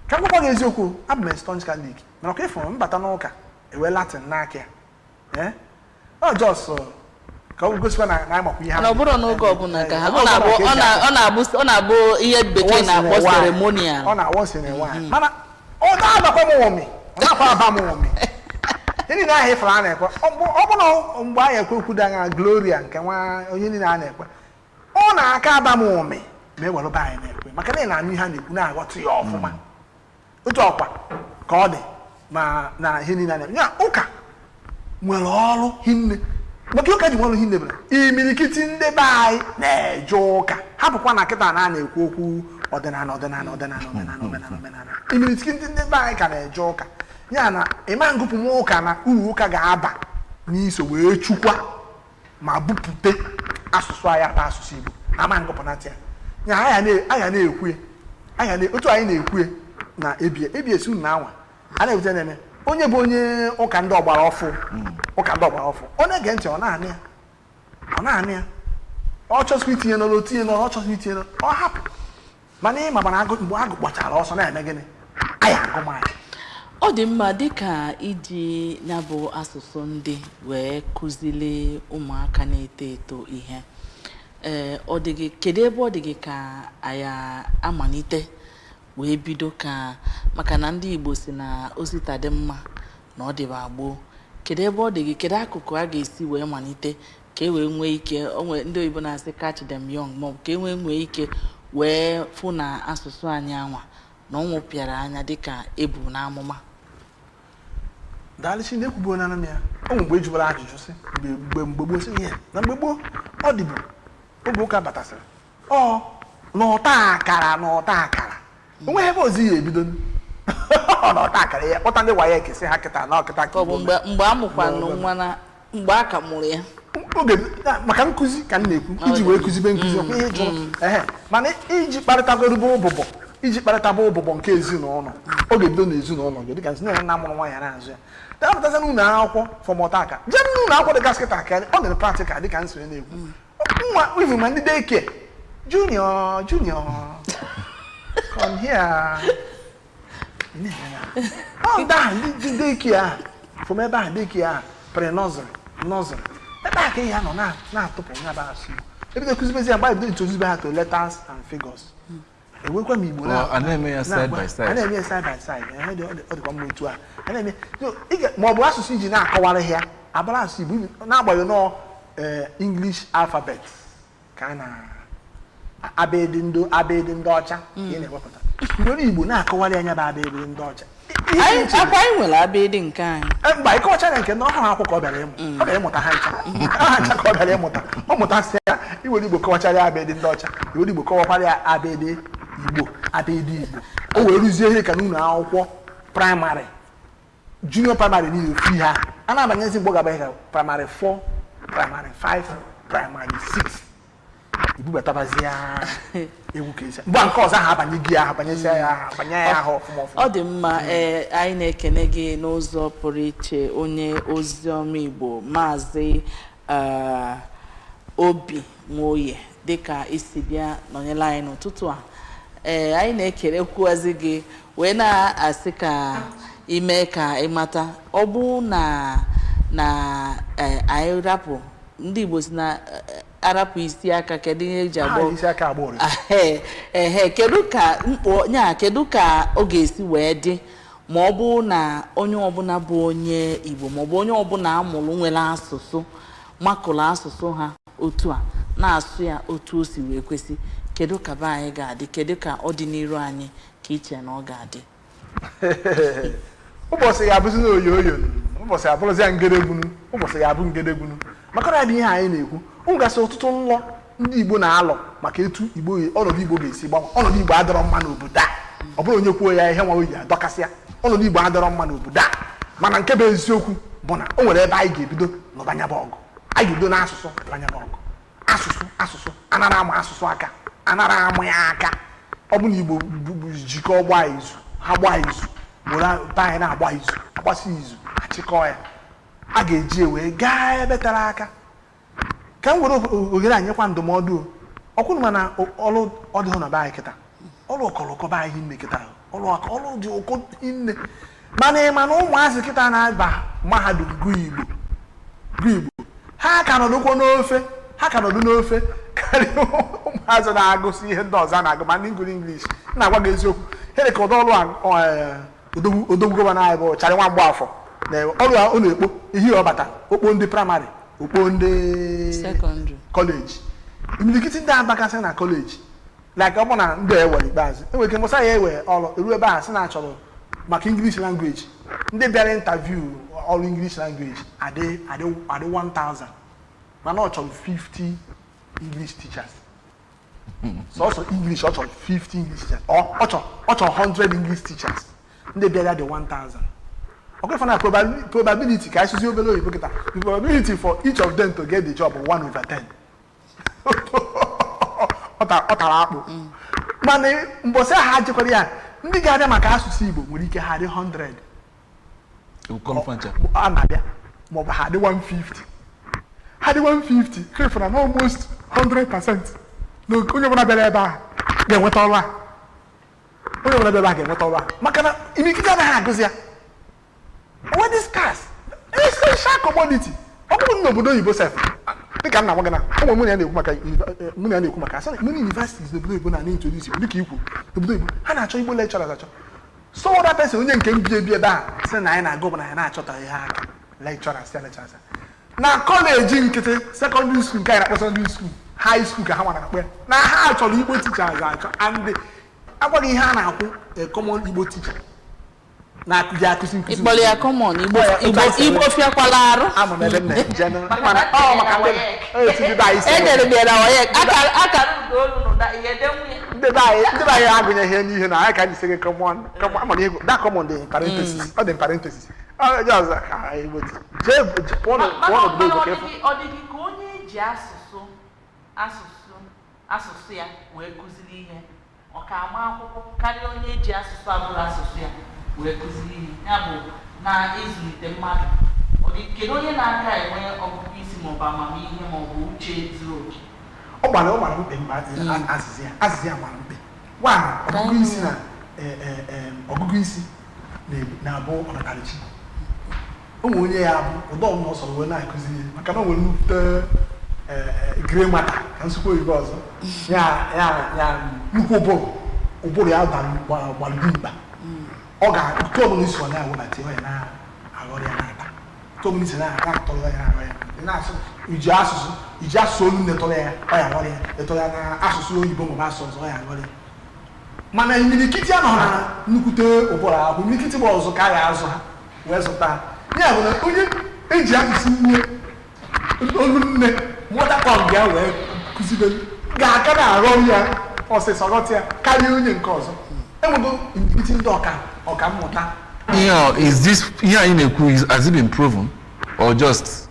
S3: Ka m gwakwa gị eziokwu, abụ m staunch Catholic, mana ọka ịfụrụ mbata n'ụka ewe Latin n'aka ya. Ee, ọ just ka ọ gosikwa na anyị makwa ihe.
S1: Mana ọ bụrụ n'oge ọbụla ka ha
S3: Ọ
S1: ọ na-abụ
S3: ka
S1: ọ
S3: eji
S1: na- ọ na-abụ ihe bekee
S3: Once in a
S1: na-akpọ
S3: while.
S1: ceremonial.
S3: Ọ na once in a while, mana ọ na-abakwa m ụmị, ọ na-akwa aba m ụmị. Ihe niile ahụ ịfụrụ a na-ekwe, ọ bụ na mgbe anyị ekwe okwu dị anya Gloria nke nwa onye niile a na-ekwe, ọ na-aka aba m ụmị ma e were be anyị na-ekwe, maka na ị na-anụ ihe a na-ekwu, na-aghọta ya ọfụma. Otu ọkwa ka ọ dị ma na ihe niile a na-eme ya, ụka nwere ọrụ hinne, maka ụka ji nwere ọrụ hinne bụ na imirikiti ndị be anyị na-eje ụka. Hapụkwa na kịta na a na-ekwu okwu ọdịnala, ọdịnala, ọdịnala, ọdịnala, omenala, omenala, imirikiti ndị be anyị ka na-eje ụka. Ya na ịma ngụpụ nwa ụka na uru ụka ga-aba n'iso wee chukwa ma bupute asụsụ anyị bụ asụsụ Igbo, ama ngụpụnata ya. Ya anya na-ekwu ya, anya na otu anyị na-ekwu ya na ebie ebie si unu na anwa a na-ewute na-eme onye bụ onye ụka ndị ọgbara ọfụ, ụka ndị ọgbara ọfụ, ọ na-ege ntị, ọ na-anị ya, ọ na-anị ya. Ọ chọsịkwa itinye n'ọrụ, o tinye n'ọrụ. Ọ chọsịkwa itinye n'ọrụ, ọ hapụ. Mana ịma mana agụ, mgbe agụ kpọchara ọsọ na-eme gịnị, anyị agụ maanyị.
S1: Ọ dị mma. Dịka iji ya bụ asụsụ ndị wee kụzili ụmụaka na-eto eto ihe. Ee, ọ dị gị, kedu ebe ọ dị gị ka anyị amalite wee bido, ka maka na ndị Igbo si na osita dị mma na ọ dịba gboo? Kedu ebe ọ dị gị, kedu akụkụ a ga-esi wee malite ka e wee nwee ike, onwe ndị oyibo na-asị "catch them young", maọbụ ka e wee nwee ike wee fụ na asụsụ anyị anwa na ọ nwụpịara anya dịka ebu n'amụma?
S3: Daalụ. Chi na-ekwubuo na m ya o nwere mgbe ejubara ajụjụ sị mgbe gboo, sị ihe na mgbe gboo ọ dịbụ oge ụka batasịrị, ọ n'ọta akara, n'ọta akara, onweghị ebe ozi ya ebido. Ọ n'ọta akara ya kpọta ndị WAEC, sị ha kịta na ọkịta.
S1: Ka ọ bụ mgbe a mụkwanụ nwa, na mgbe a ka mụrụ ya?
S3: Oge maka nkụzi ka m na-ekwu, iji wee kụzibe nkụzi, ọkwa ihe jụrụ ehe. Mana iji kparịtagorobe ụbụbọ, iji kparịtaba ụbụbọ nke ezinụlọ, ọ ga-ebido n'ezinụlọ gị, dịka nne na nna mụrụ nwa ya na-azụ ya, dapụtazi n'ụlọ akwụkwọ from ọta aka jee n'ụlọ akwụkwọ dịgasị kịta ka ọ dịrị practical. Dịka nsonye na-ekwu nwa even ma ndị daycare, "Junior, Junior, come here." Ọ ndị ahụ, ndị daycare ahụ, from ebe ahụ, daycare ahụ, pre-nursery, nursery, ebe a ka ihe nọ na-atụpụ ya bụ asụ Igbo. Ebido kụzibezi ya, mgbe ebido introduce ha to letters and figures, enwekwa m Igbo.
S2: A na-eme ya side by side.
S3: A na-eme ya side by side. Ọ dịkwa mma otu a a na-eme. Ma ọ bụ asụsụ iji na-akọwara ya abara asụsụ Igbo, n'agbanyeghị nọọ English alphabet ka a na abịdị ndị ọcha ka ị na-ewepụta, were Igbo na-akọwara ya, nya bụ abịdị ndị ọcha.
S1: Akwa anyị nwere abịdị nke anyị.
S3: Mba, ịkọwacha ya nke na ọhụrụ akwụkwọ ka ọ bịara ịmụ, ọ bịara ịmụta ha ncha, ha ncha ka ọ bịara ịmụta. Ọ mụtasị ya, iwere Igbo kọwachara ya abịdị ndị ọcha, iwere Igbo kọwakwara ya abịdị Igbo, abịdị Igbo, o wee rụzie ihe ka n'ụlọ akwụkwọ primary, junior primary niile ofu ihe a na-abanyezi. Mgbe ọ ga-abanye ka primary 4, primary 5, primary 6, ibubatabazi ya egwu ka esi. Mgbe nke ọzọ ahụ abanye gị ahụ, abanyezia ya ahụ, abanye ya ahụ ọfụma ọfụma.
S1: Ọ dị mma. Ee, anyị na-ekene gị n'ụzọ pụrụ iche, onye oziọma Igbo, Maazị Obi Nwoye, dịka isi bịa nọnyere anyị n'ụtụtụ a. Ee, anyị na-ekerekwuazị gị wee na-asị ka ime ka ịmata ọ bụ na anyị rapụ ndị Igbo si na arapụ isi aka, kedu ihe eji agba
S3: isi aka agba ụrị?
S1: Ehe, kedu ka mkpọ nya, kedu ka ọ ga-esi wee dị ma ọ bụ na onye ọbụla bụ onye Igbo, ma ọ bụ onye ọbụla amụrụ nwere asụsụ, makụrụ asụsụ ha otu a, na-asụ ya otu o si wee kwesị, kedu ka be anyị ga-adị? Kedu ka ọdịnihu anyị ka iche na ọ ga-adị?
S3: Ụbọchị ga-abụzi na oyo oyo, ụbọchị abụrụzi ya ngedegbunu, ụbọchị ga-abụ ngedegbunu, maka na ya bụ ihe anyị na-ekwu. Ngasị ọtụtụ nlọ ndị Igbo na-alọ maka etu Igbo, ọnọdụ Igbo ga-esi gbanwe. Ọnọdụ Igbo adọrọ mma n'obodo a. Ọ bụrụ onye kwuo ya ihe nwa oyi adọkasịa, ọnọdụ Igbo adọrọ mma n'obodo a. Mana nke bụ eziokwu bụ na o nwere ebe anyị ga-ebido n'ụbanyaba ọgụ. Anyị ga-ebido n'asụsụ banyaba ọgụ asụsụ. Asụsụ anara amụ asụsụ aka, anara amụ ya aka. Ọ bụ na Igbo jikọọ, gbaa izu, ha gbaa izu, were be anyị na-agba izu, agbasi izu, achịkọọ ya, a ga-eji wee gaa ebe tere aka. Ka m were ohere a nyekwa ndụmọdụ o ọkwụrụ, mana ọrụ ọ dịghị na be anyị kịta, ọrụ ọkọlọkọ be anyị hinne kịta, ọrụ aka, ọrụ dị ụkọ hinne. Mana ị ma na ụmụazị kịta na-aba mahadum gụ Igbo, gụ Igbo, ha ka nọdụkwa n'ofe, ha ka nọdụ n'ofe karịa ụmụazị na-agụsị ihe ndị ọzọ a na-agụ, ma ndị ngụrụ English. M na-agwa gị eziokwu, here ka ụdọ ọrụ a odogwu, odogwu governor anyị bụ Charlie Nwa Mgbafọ na ọrụ a ọ na-ekpo ihe ọbata okpo ndị primary, okpo ndị
S1: secondary,
S3: college. Imilikiti ndị abakasị na college, like ọ bụ na ndị ewere ikpeazụ, enwere ike mbọsa ya ewe ọrụ eru ebe a sị na achọrọ maka English language. Ndị bịara interview ọrụ English language adị 1000, mana ọ chọrọ 50 English teachers, sọsọ English. Ọ chọrọ 50 English teachers, ọ chọrọ 100 English teachers, ndị bịara dị 1000. Ọkwa na probability, ka anyị sụzie obere oyibo kịta, the probability for each of them to get the job bụ 1 over 10. Ọ tara akpụ. Mana mbọsị ahụ ha jekwara ya, ndị ga-abịa maka asụsụ Igbo nwere ike ha dị 100.
S2: Kọnfancha.
S3: A na-abịa, maọbụ ha dị 150, ha dị 150, krefụra na almost 100% na onye ọbụla bịara ebe a ga-enweta ọrụ a, onye ọbụla bịara ebe a ga-enweta ọrụ a, maka na imilikiti anaghị agụzi ya. Onwe this scarce essential commodity. Ọ bụrụ na obodo oyibo sef, Dịka m na-agwa gị na o nwere mụ na ya na-ekwu maka mụ na ya na-ekwu maka asị na many universities n'obodo oyibo na introduce Igbo, dịka ikwu n'obodo oyibo ha na-achọ Igbo lecturers achọ. So other person, onye nke m bi ebi ebe a, sị na anyị na-agụ bụ na anyị na-achọta ihe aka lecturers ya, lecturers na college nkịtị, secondary school, nke anyị na-akpọ secondary school, high school ka ha nwara akpọ ya, na ha chọrọ Igbo teachers achọ. And agwaghị ihe a na-akwụ a common Igbo teacher na-akụzi akụzi nkụzi.
S1: Ịkpọrọ ya common Igbo?
S3: Ọ ya, otu
S1: Igbo
S3: anyị si
S1: Igbo fiakwala arụ.
S3: Ama m ebe m na-eje, mana ọ maka ndị etu ndị be anyị si
S1: Edere m ya na WAEC, akara akara ụdaolu n'ụda ihe edenwu ya.
S3: Ndị be anyị agụnyeghị ihe n'ihe na anyị ka anyị si gị common, common. Ama na ihe that common dị in parenthesis, ọ dị in parenthesis. Ọ just ka Igbo jee pụọ
S1: Mana
S3: pụọ n'obodo
S1: mana
S3: oyibo
S1: ọ
S3: ka ịfụ.
S1: dịghị ọ dịghị ka onye ji asụsụ ya wee kụziri ihe, ọ ka ama akwụkwọ karịa onye ji asụsụ abụrụ asụsụ ya wee kụziri ihe. Ya bụ na ịzụlite mmadụ, ọ dị kedu onye na-aka enwe ọgụgụ isi maọbụ amamihe maọbụ uche zuru oke?
S3: Ọ gbara mkpe mgbe azịza ya gbara mkpe. One, ọgụgụ isi na ọgụgụ isi na-abụ ọnatarachi. Ụmụ onye ya bụ ụdọ ọbụla ọ sọrọ wee na-akụzi ihe, maka na o nwere nnukwute grey matter, ka nsukwu oyibo ọzọ ya ya ya nnukwu ụbụrụ ya gbara dimkpa. Ọ ga otu ọbụla isi ọ na-ewebata ya, ọ ya na-aghọrọ ya n'aka. Otu ọbụla isi na-atọrọ ya, na-aghọ ya. Ị na-asụ iji asụsụ olu nne tọrọ ya, ọ ya aghọrọ ya. Ịtọrọ ya na asụsụ oyibo maọbụ asụsụ ọzọ, ọ ya aghọrọ ya. Mana imirikiti anọ na nnukwute ụbụrụ akwụ, imirikiti bụ ọzọ ka a ga-azụ ha wee zụta ha. Ya bụ na onye eji asụsụ nne, olu nne, mother tongue ya wee kụzibe ga-aka na-aghọ ya ọsịsọ, ghọta ya karịa onye nke ọzọ. Enwego imirikiti ndị ọka mmụta.
S2: Ihe a, is this ihe anyị na-ekwu is, has it been proven or just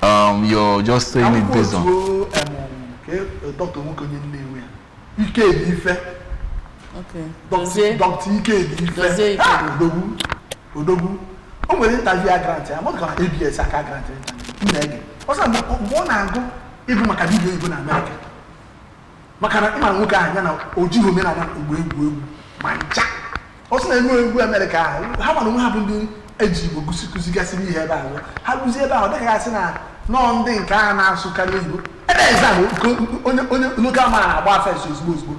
S2: you're just saying it based on
S3: Otuo ka dọkịta nwoke onye Nnewi ya, Ikedi Ife.
S1: Okay. Dozie.
S3: Dọkịta Ikedi Ife.
S1: Dozie Ikedi.
S3: Ha, odogwu, odogwu. O nwere interview a grant ya mọdụ ka na ABS aka grant interview m na-ege. Ọ sị na mgbe ọ na-agụ ịbụ maka dibịa oyibo na Amerịka, maka na ịma nwoke ahụ ya na o jighị omenala Igbo egwu egwu ma ncha. Ọ sị na ego egwu Amerịka ahụ ha mara onwe ha bụ ndị eji Igbo gụsi kụzigasịrị ihe ebe ahụ. Ha gụzie ebe ahụ, dịka ya sị na nọọ ndị nke ahụ na-asụkarị oyibo ebe exam, onye local man na-agba first ozugbo ozugbo.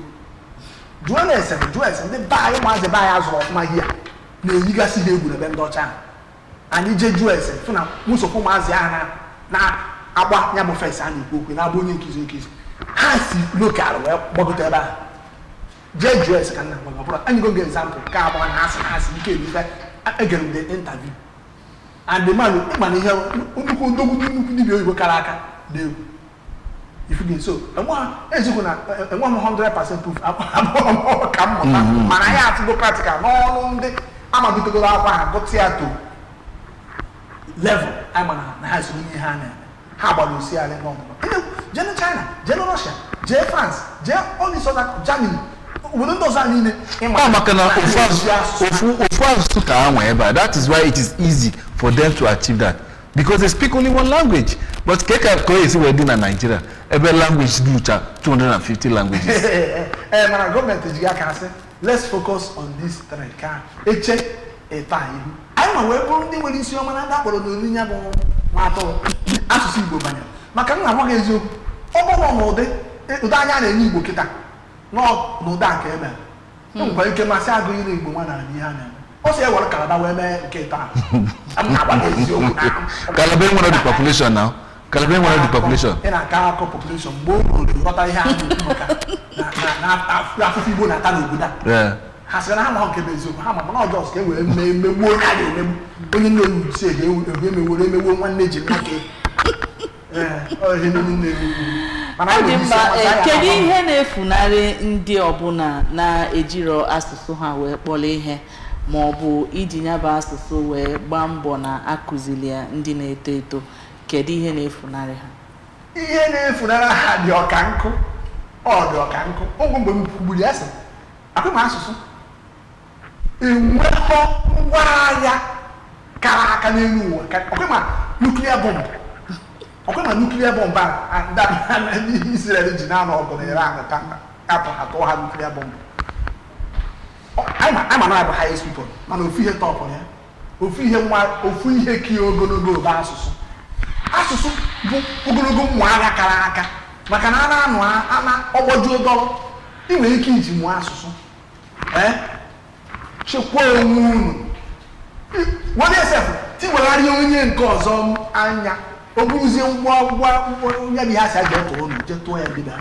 S3: Jụọ na ese, jụọ ese ndị be anyị, ụmụazị be anyị azụrụ ọfụma hia na-eyigasị ha egwu n'ebe ndị ọcha ahụ. Anyị jee jụọ ese, fụ na nsogbu ụmụazị ahụ na-agba ya bụ first a na-ekwu okwu na-abụ onye nkụzi ha si local wee gbagote ebe ahụ. Jee jụọ ese ka nna gwa gị. Ọ bụrụ anyị go example ka agba na asị ike ebife. Egere m the interview and the man, ịma na ihe nnukwu odogwu, nnukwu dibịa oyibo kara aka na-egwu ifuge. So eziokwu na enwe m 100% proof, abụọ m ọka mmụta, mana anyị atụgo practical n'ọnụ ndị amagotegoro akwa ha gụta ya to level anyị mana na ha so n'ihe ha na-eme. Ha gbara osiarị n'ọmụmụ. Jee na China, jee na Russia, jee France, jee all these other, Germany, obodo ndị ọzọ niile, ịma
S2: Ọ maka na
S3: ha
S2: ofu
S3: na-eji asụsụ.
S2: Ofu asụsụ ka ha nwee ebe a. That is why it is easy for them to achieve that, because they speak only one language. But ka o esi wee dị na Nigeria, ebe language lucha 250 languages?
S3: Ee, mana gọọmenti ejighị aka sị, "Let's focus on this three," ka eche ịta ihu anyị ma wee bụrụ ndị nwere isi ọma na ndị akpọrọ n'olu ya bụ nwa atụrụ. Asụsụ Igbo banyere maka m na-agwa gị eziokwu, ọ bụrụ na ụdị anya a na-enye Igbo kịta n'ụdị a nke emere, e nwekwara ike masị agụghị na Igbo nwa na ihe a na-eme. Ọ sị ewere Calabar wee mee nke taa. M na-agwa gị eziokwu na
S2: Calabar nwere the population now. Calabar nwere the population.
S3: Ị na-akọ akọ population mgbe o ruru ghọta ihe a na-ekwu maka na afụfụ Igbo na-ata n'obodo a. Ha sịrị na ha ma nke bụ eziokwu, ha ma, mana ọjọọ ka e were mee emegbuo onye a ga-emegbu, onye nne oyi si ege ewu emeworo emegbuo nwanne ji nwoke. Ee, ọ ihe niile na-ewu, mana
S1: Ọ
S3: anyị
S1: dị
S3: nwere isi
S1: mma.
S3: ọma,
S1: Ee,
S3: anyị
S1: kedu
S3: ama.
S1: ihe na-efunarị ndị ọbụla na-ejiro asụsụ ha wee kpọrọ ihe, ma ọ bụ iji ya bụ asụsụ wee gbaa mbọ na akụzili ya ndị na-eto eto? Kedu ihe na-efunarị ha?
S3: Ihe na-efunara ha dị ọka nkụ, ọ dị ọka nkụ. Ogwe mgbe m kwugburu ya sị akwa m asụsụ enwekọ ngwa agha kara aka n'elu ụwa, ọkwa ma nuclear bomb, ọkwa ma nuclear bomb a ndị Israel ji na-anọ ọgụ na Iran ka atụ atụ ha nuclear bomb. Anyị ma na bụ highest weapon, mana ofu ihe tọpụrụ ya, ofu ihe nwa, ofu ihe kie ogologo bụ asụsụ. Asụsụ bụ ogologo mmụ agha kara aka, maka na a na-anụ ana ọgbọjuo dọrọ. Ị nwere ike iji mụọ asụsụ, ee, chekwaa onwe unu, were esef tiwegharịa onye nke ọzọ anya, o buruzie ngwa ngwa ngwa ya bụ ihe a sị a jee tụọ unu, jee tụọ ya dịba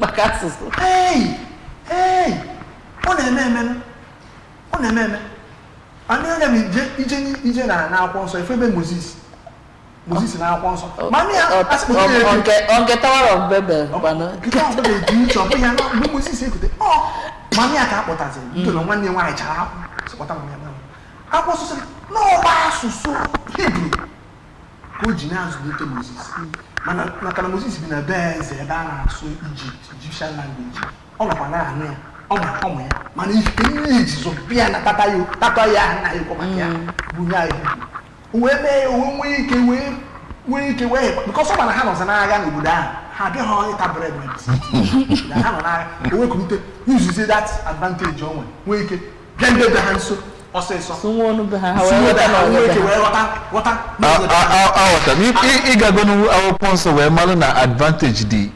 S1: maka asụsụ.
S3: Ei, ei, ọ na-eme eme, ọ na-eme eme. Anyị anya m ije ije ije na n'akwụkwọ nsọ, ife ebe Moses na akwụkwọ nsọ ma ya asị kpọta ya eke.
S1: Nke Tower of Babel kwanụ?
S3: Nke ahụ Babel dị iche, ọ bụghị ya. Na mgbe Moses ekute ọ mama ya ka a kpọtaziri nke na nwanne ya nwaanyị chara akwụ, sị kpọta mama ya. Mama akwụkwọ nsọ sịrị n'ọgba asụsụ Hibru ka o ji na-azụlite Moses, mana maka na Moses bi na be eze ebe a na-asụ Egypt, Egyptian language, ọ nọkwa na-anụ ya, ọ ma ọmụ ya, mana ihe nne ji zụbịa na tata ya, tata ya anaghị ekwe maka ya bụ nye anyị Hibru. O wee mee ya, o wee nwee ike, wee nwee ike wee because ọ ma na ha nọzi n'agha n'obodo ahụ, ha abịaghị ịta bread na biscuit na ha nọ n'agha. O wee kulite usezie that advantage o nwere, nwee ike bịa ndị be ha nso ọsịsọ.
S1: Sụnwa ọnụ be ha, ha wee
S3: Sụnwa
S1: ghọta
S3: be
S1: na
S3: ha,
S1: onye
S3: nwee
S1: be
S3: ike
S1: ha.
S3: Wee ghọta ghọta.
S2: Aghọtara m. Ịgago n'akwụkwọ nsọ wee mara na advantage dị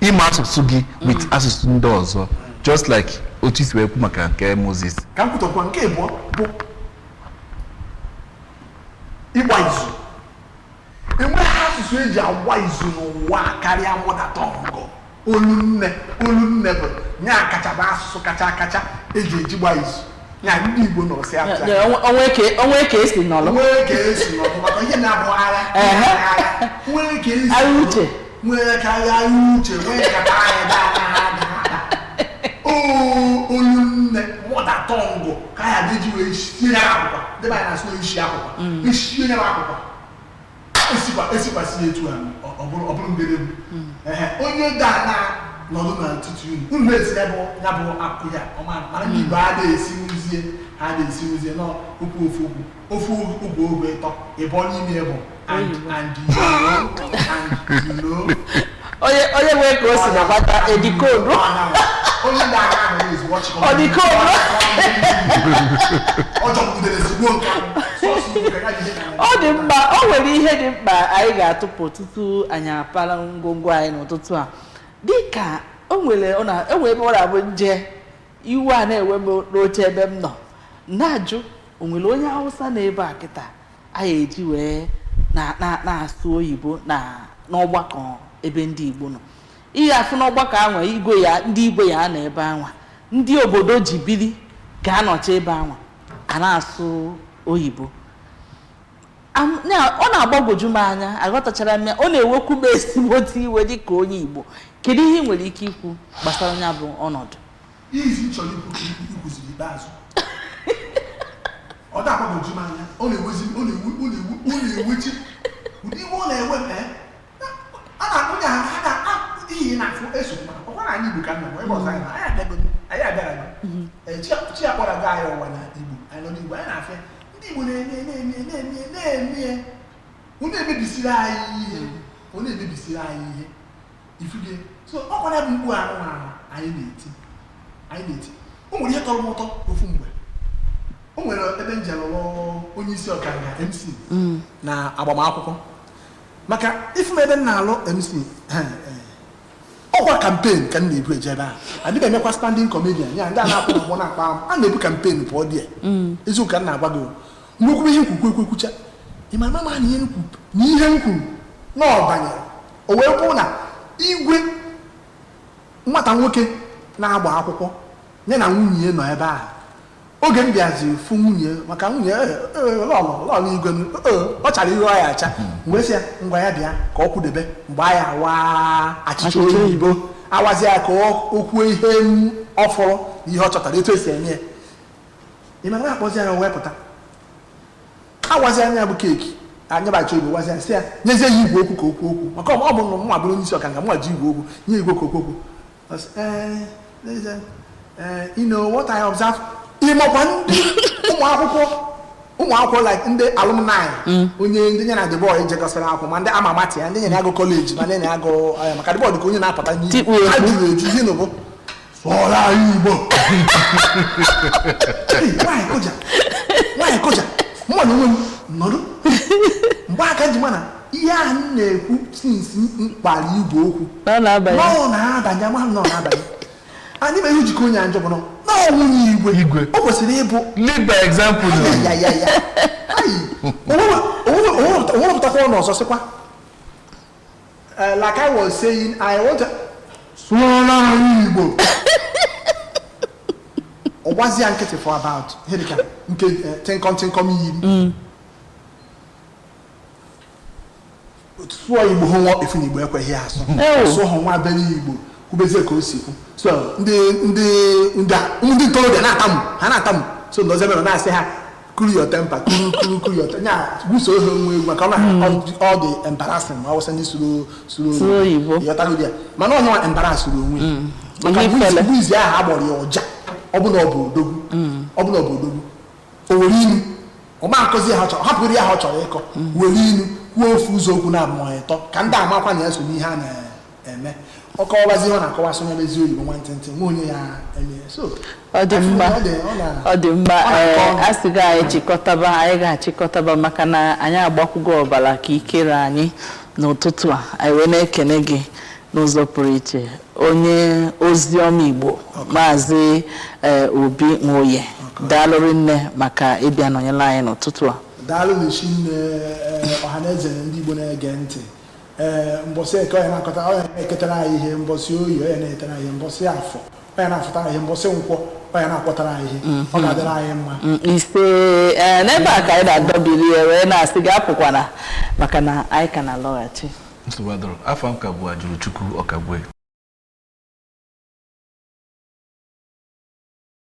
S2: ịma asụsụ gị with asụsụ ndị ọzọ, just like otu isi wee kwu maka nke Moses.
S3: Ka m kwutọkwa nke ịbụọ bụ ịgba izu. Enweghị asụsụ eji agba izu n'ụwa a karịa mother tongue, olu nne. Olu nne bụ nya kacha bụ asụsụ kacha akacha eji gba izu nya ndị Igbo nọ si apịa.
S1: Ya, onwe ka esi nọlụ.
S3: Nwee ka esi nọdụ maka ihe na-abụ agha. Agha nwee ka esi
S1: Agha uche.
S3: Nwee ka agha uche nwee ka anyị daa daa olu nne, mother tongue, ka anyị ga-eji wee sie ya akwụkwọ. Ndị be anyị na-asụ isi akwụkwọ, isie ya akwụkwọ, esikwa esikwa sie etu a, ọ bụrụ ngedegwu. Ehe, onye ga na nọdụ n'etiti unu, unu na-esi ya bụ akụ ya ọma, mana ndị Igbo adịghị esi nwuzie, ha adịghị esi nwuzie nọ okwu ofu okwu ofu okwu ogwe ịtọ ịbọ n'ime bụ and you know and you know.
S1: Onye nwee ka o si nagbata edikodu.
S3: Onye na-aga ahụ is watching.
S1: Ọ dị koodu.
S3: Ọ jọgidere ezigbo nke ahụ. Sọọsọ Igbo ka ya jide ka
S1: Ọ dị mkpa, o nwere ihe dị mkpa anyị ga-atụpụ tutu anyị apala ngwongwo anyị n'ụtụtụ a. Dịka o nwere ọ na enwere ebe ọ na-abụ nje iwe a na-ewe m n'oche ebe m nọ na-ajụ, o nwere onye Hausa na ebe a kịta anyị eji wee na-asụ oyibo na n'ọgbakọ ebe ndị Igbo nọ? Ihe afụ n'ọgbakọ anwa, igwe ya, ndị igwe ya nọ ebe anwa, ndị obodo ji biri ga-anọchi ebe anwa, a na-asụ oyibo. Ọ na-agbagwoju m anya, aghọtachara m ya. Ọ na-ewekwu m ezigbote iwe dịka onye Igbo. Kedu ihe ị nwere ike ikwu gbasara ya bụ ọnọdụ?
S3: Izi m chọrọ ikwu ka ikwuziri ikpeazụ, ọ da-agbagwoju m anya, ọ na-ewezi, ọ na-ewe, ọ na-ewe, ọ na-ewechi ụdị iwe ọ na-ewe m. A na onye a ha na ihe na-afụ eso ma ọkwa na anyị Igbo ka nọ ebe ọzọ, anyị nọ, anyị abịago, anyị abịara chi akpọrago anyị ụwa na Igbo, anyị nọ n'Igbo, anyị na-afịa ndị Igbo na-eme na-eme na-eme na-eme. Ọ na-emebisiri anyị ihe, ọ na-emebisiri anyị ihe ifuge. So ọkwa na bụ mkpu anụ ahụ anyị na-eti, anyị na-eti. O nwere ihe tọrọ m ụtọ ofu mgbe. O nwere ebe m jere lụọ onye isi ọkanga MC na agbamakwụkwọ, maka ifu m ebe m na-alụ MC, ọkwa campaign ka m na-ebu eje ebe ahụ. Adịghị emekwa standing comedian ya, ndị a na-akwụ ụgbọ na-akpa am a na-ebu campaign pụọ dị ya. Eziokwu ka m na-agwa gị o. Mgbe ihe nkwukwu ekwukwucha, ị ma mama na ihe m kwuru na ihe m kwuru na ọ banyere, o wee bụrụ na igwe nwata nwoke na-agba akwụkwọ ya na nwunye nọ ebe ahụ. Oge m bịazi fụ nwunye, maka nwunye lọlọ lọlọ igwe m, ọ chara ihe ọ ya acha, m wee sị ya ngwa, ya bịa ka ọ kwudebe mgbe anyị awa achịcha
S1: achịcha
S3: oyibo, awazi ya ka o kwuo ihe m ọ fọrọ na ihe ọ chọtara etu esi eme ya. Ị ma na akpọzi ya, o wee pụta, awazi anya bụ cake anyabacha oyibo, wazi ya, sị ya nyezie ya igwe okwu ka o kwuo okwu, maka ọ bụ na mụ bụrụ onye isi ọkanga, mụ ji igwe okwu, nye igwe ka o kwuo okwu. Ọ sị, "Eh, you know what I observe." Ịmakwa ndị ụmụ akwụkwọ like ndị alumni, onye ndị ya na the boy jekọsịrị akwụkwọ, ma ndị ama amati ya, ndị nyere agụ college, ma ndị na-agụ maka the boy dị ka onye na-apụta n'ihu.
S1: Tikpu ekwu.
S3: Ha juru eju. Ihe nụbụ sụọrọ anyị Igbo. Hey, nwaanyị koja, nwaanyị koja, mụ na onwe m nọdụ. Mgbe aka ji mana ihe ahụ m na-ekwu since m kpara igwe okwu
S1: Na ọ na-abanye.
S3: na ọ na-abanye, ama m na ọ na-abanye. Anyị ma ihe jikọ onye a njọ bụ na ọ nwunye igwe.
S2: Igwe.
S3: O kwesịrị ịbụ
S2: Lead by example.
S3: Ya ya ya ayi, onwere ọnụ ọzọ sịkwa, "Like I was saying, I want to sụọla anyị Igbo." Ọ gbazie ya nkịtị for about ihe dịka nke tịnkọm tịnkọm yiri sụọ Igbo hụ nwa efu na Igbo ekweghị asụ.
S1: Ew.
S3: Sụọ hụ nwa bere Igbo kwubezie ka o si kwu. So ndị ntorobịa na-atamu, ha na-atamu. So ndị ọzọ mere na-asị ha, "Cool your temper, cool, cool, cool your temper." Nya gwuso ha onwe egwu maka ọ na ọ dị embarrassing ma ọ wụsị ndị sụrụ sụrụ
S1: Sụrụ oyibo.
S3: Ịghọtago ya? Mana onye nwa embarrass onwe ya maka
S1: Ihe ifele.
S3: mgbe izi ahụ agbọrọ ya ọja, ọ bụ na ọ bụ odogwu, ọ bụ na ọ bụ odogwu, o were inu ọ ma akọzi ha chọrọ hapụrụ ya ha ọ chọrọ ịkọ, were inu kwuo ofu ụzọ okwu na abụọ ịtọ ka ndị amakwa na ya so n'ihe a na-eme. Ọ kọwabazi ihe ọ na-akọwasị onye ezi oyibo nwantịntị nwa onye ya eme so.
S1: Ọ dị mma.
S3: Ọ dị ọ na-
S1: Ọ dị mma.
S3: Ọ na-akọ
S1: Ee,
S3: ọnụ.
S1: a sị gị anyị chịkọtaba, anyị ga-achịkọtaba maka na anyị agbakwugo ọbara ka ikere anyị n'ụtụtụ a. Anyị wee na-ekene gị n'ụzọ pụrụ iche, onye ozi ọma Igbo, Maazị Obi Nwoye. Daalụrị nne maka ịbịa nọnyere anyị n'ụtụtụ a.
S3: Daalụ n'isi nne. Ọhaneze ndị Igbo na-ege ntị, ee, mbọsị eke onye na-akọta, onye na-eketara anyị ihe, mbọsị oyi onye na-etere anyị ihe, mbọsị afọ onye na-afụtara anyị ihe, mbọsị nkwọ onye na-akwọtara anyị ihe, ọ ga-adịrị anyị mma.
S1: Ise. Ee, n'ebe a ka anyị na-adọbiri ya wee na-asị gị apụkwana maka na anyị ka na-alọghachi.
S2: Nsogbu adọrọ. Afọ m ka bụ Ajụrụ Chukwu Ọkagbue.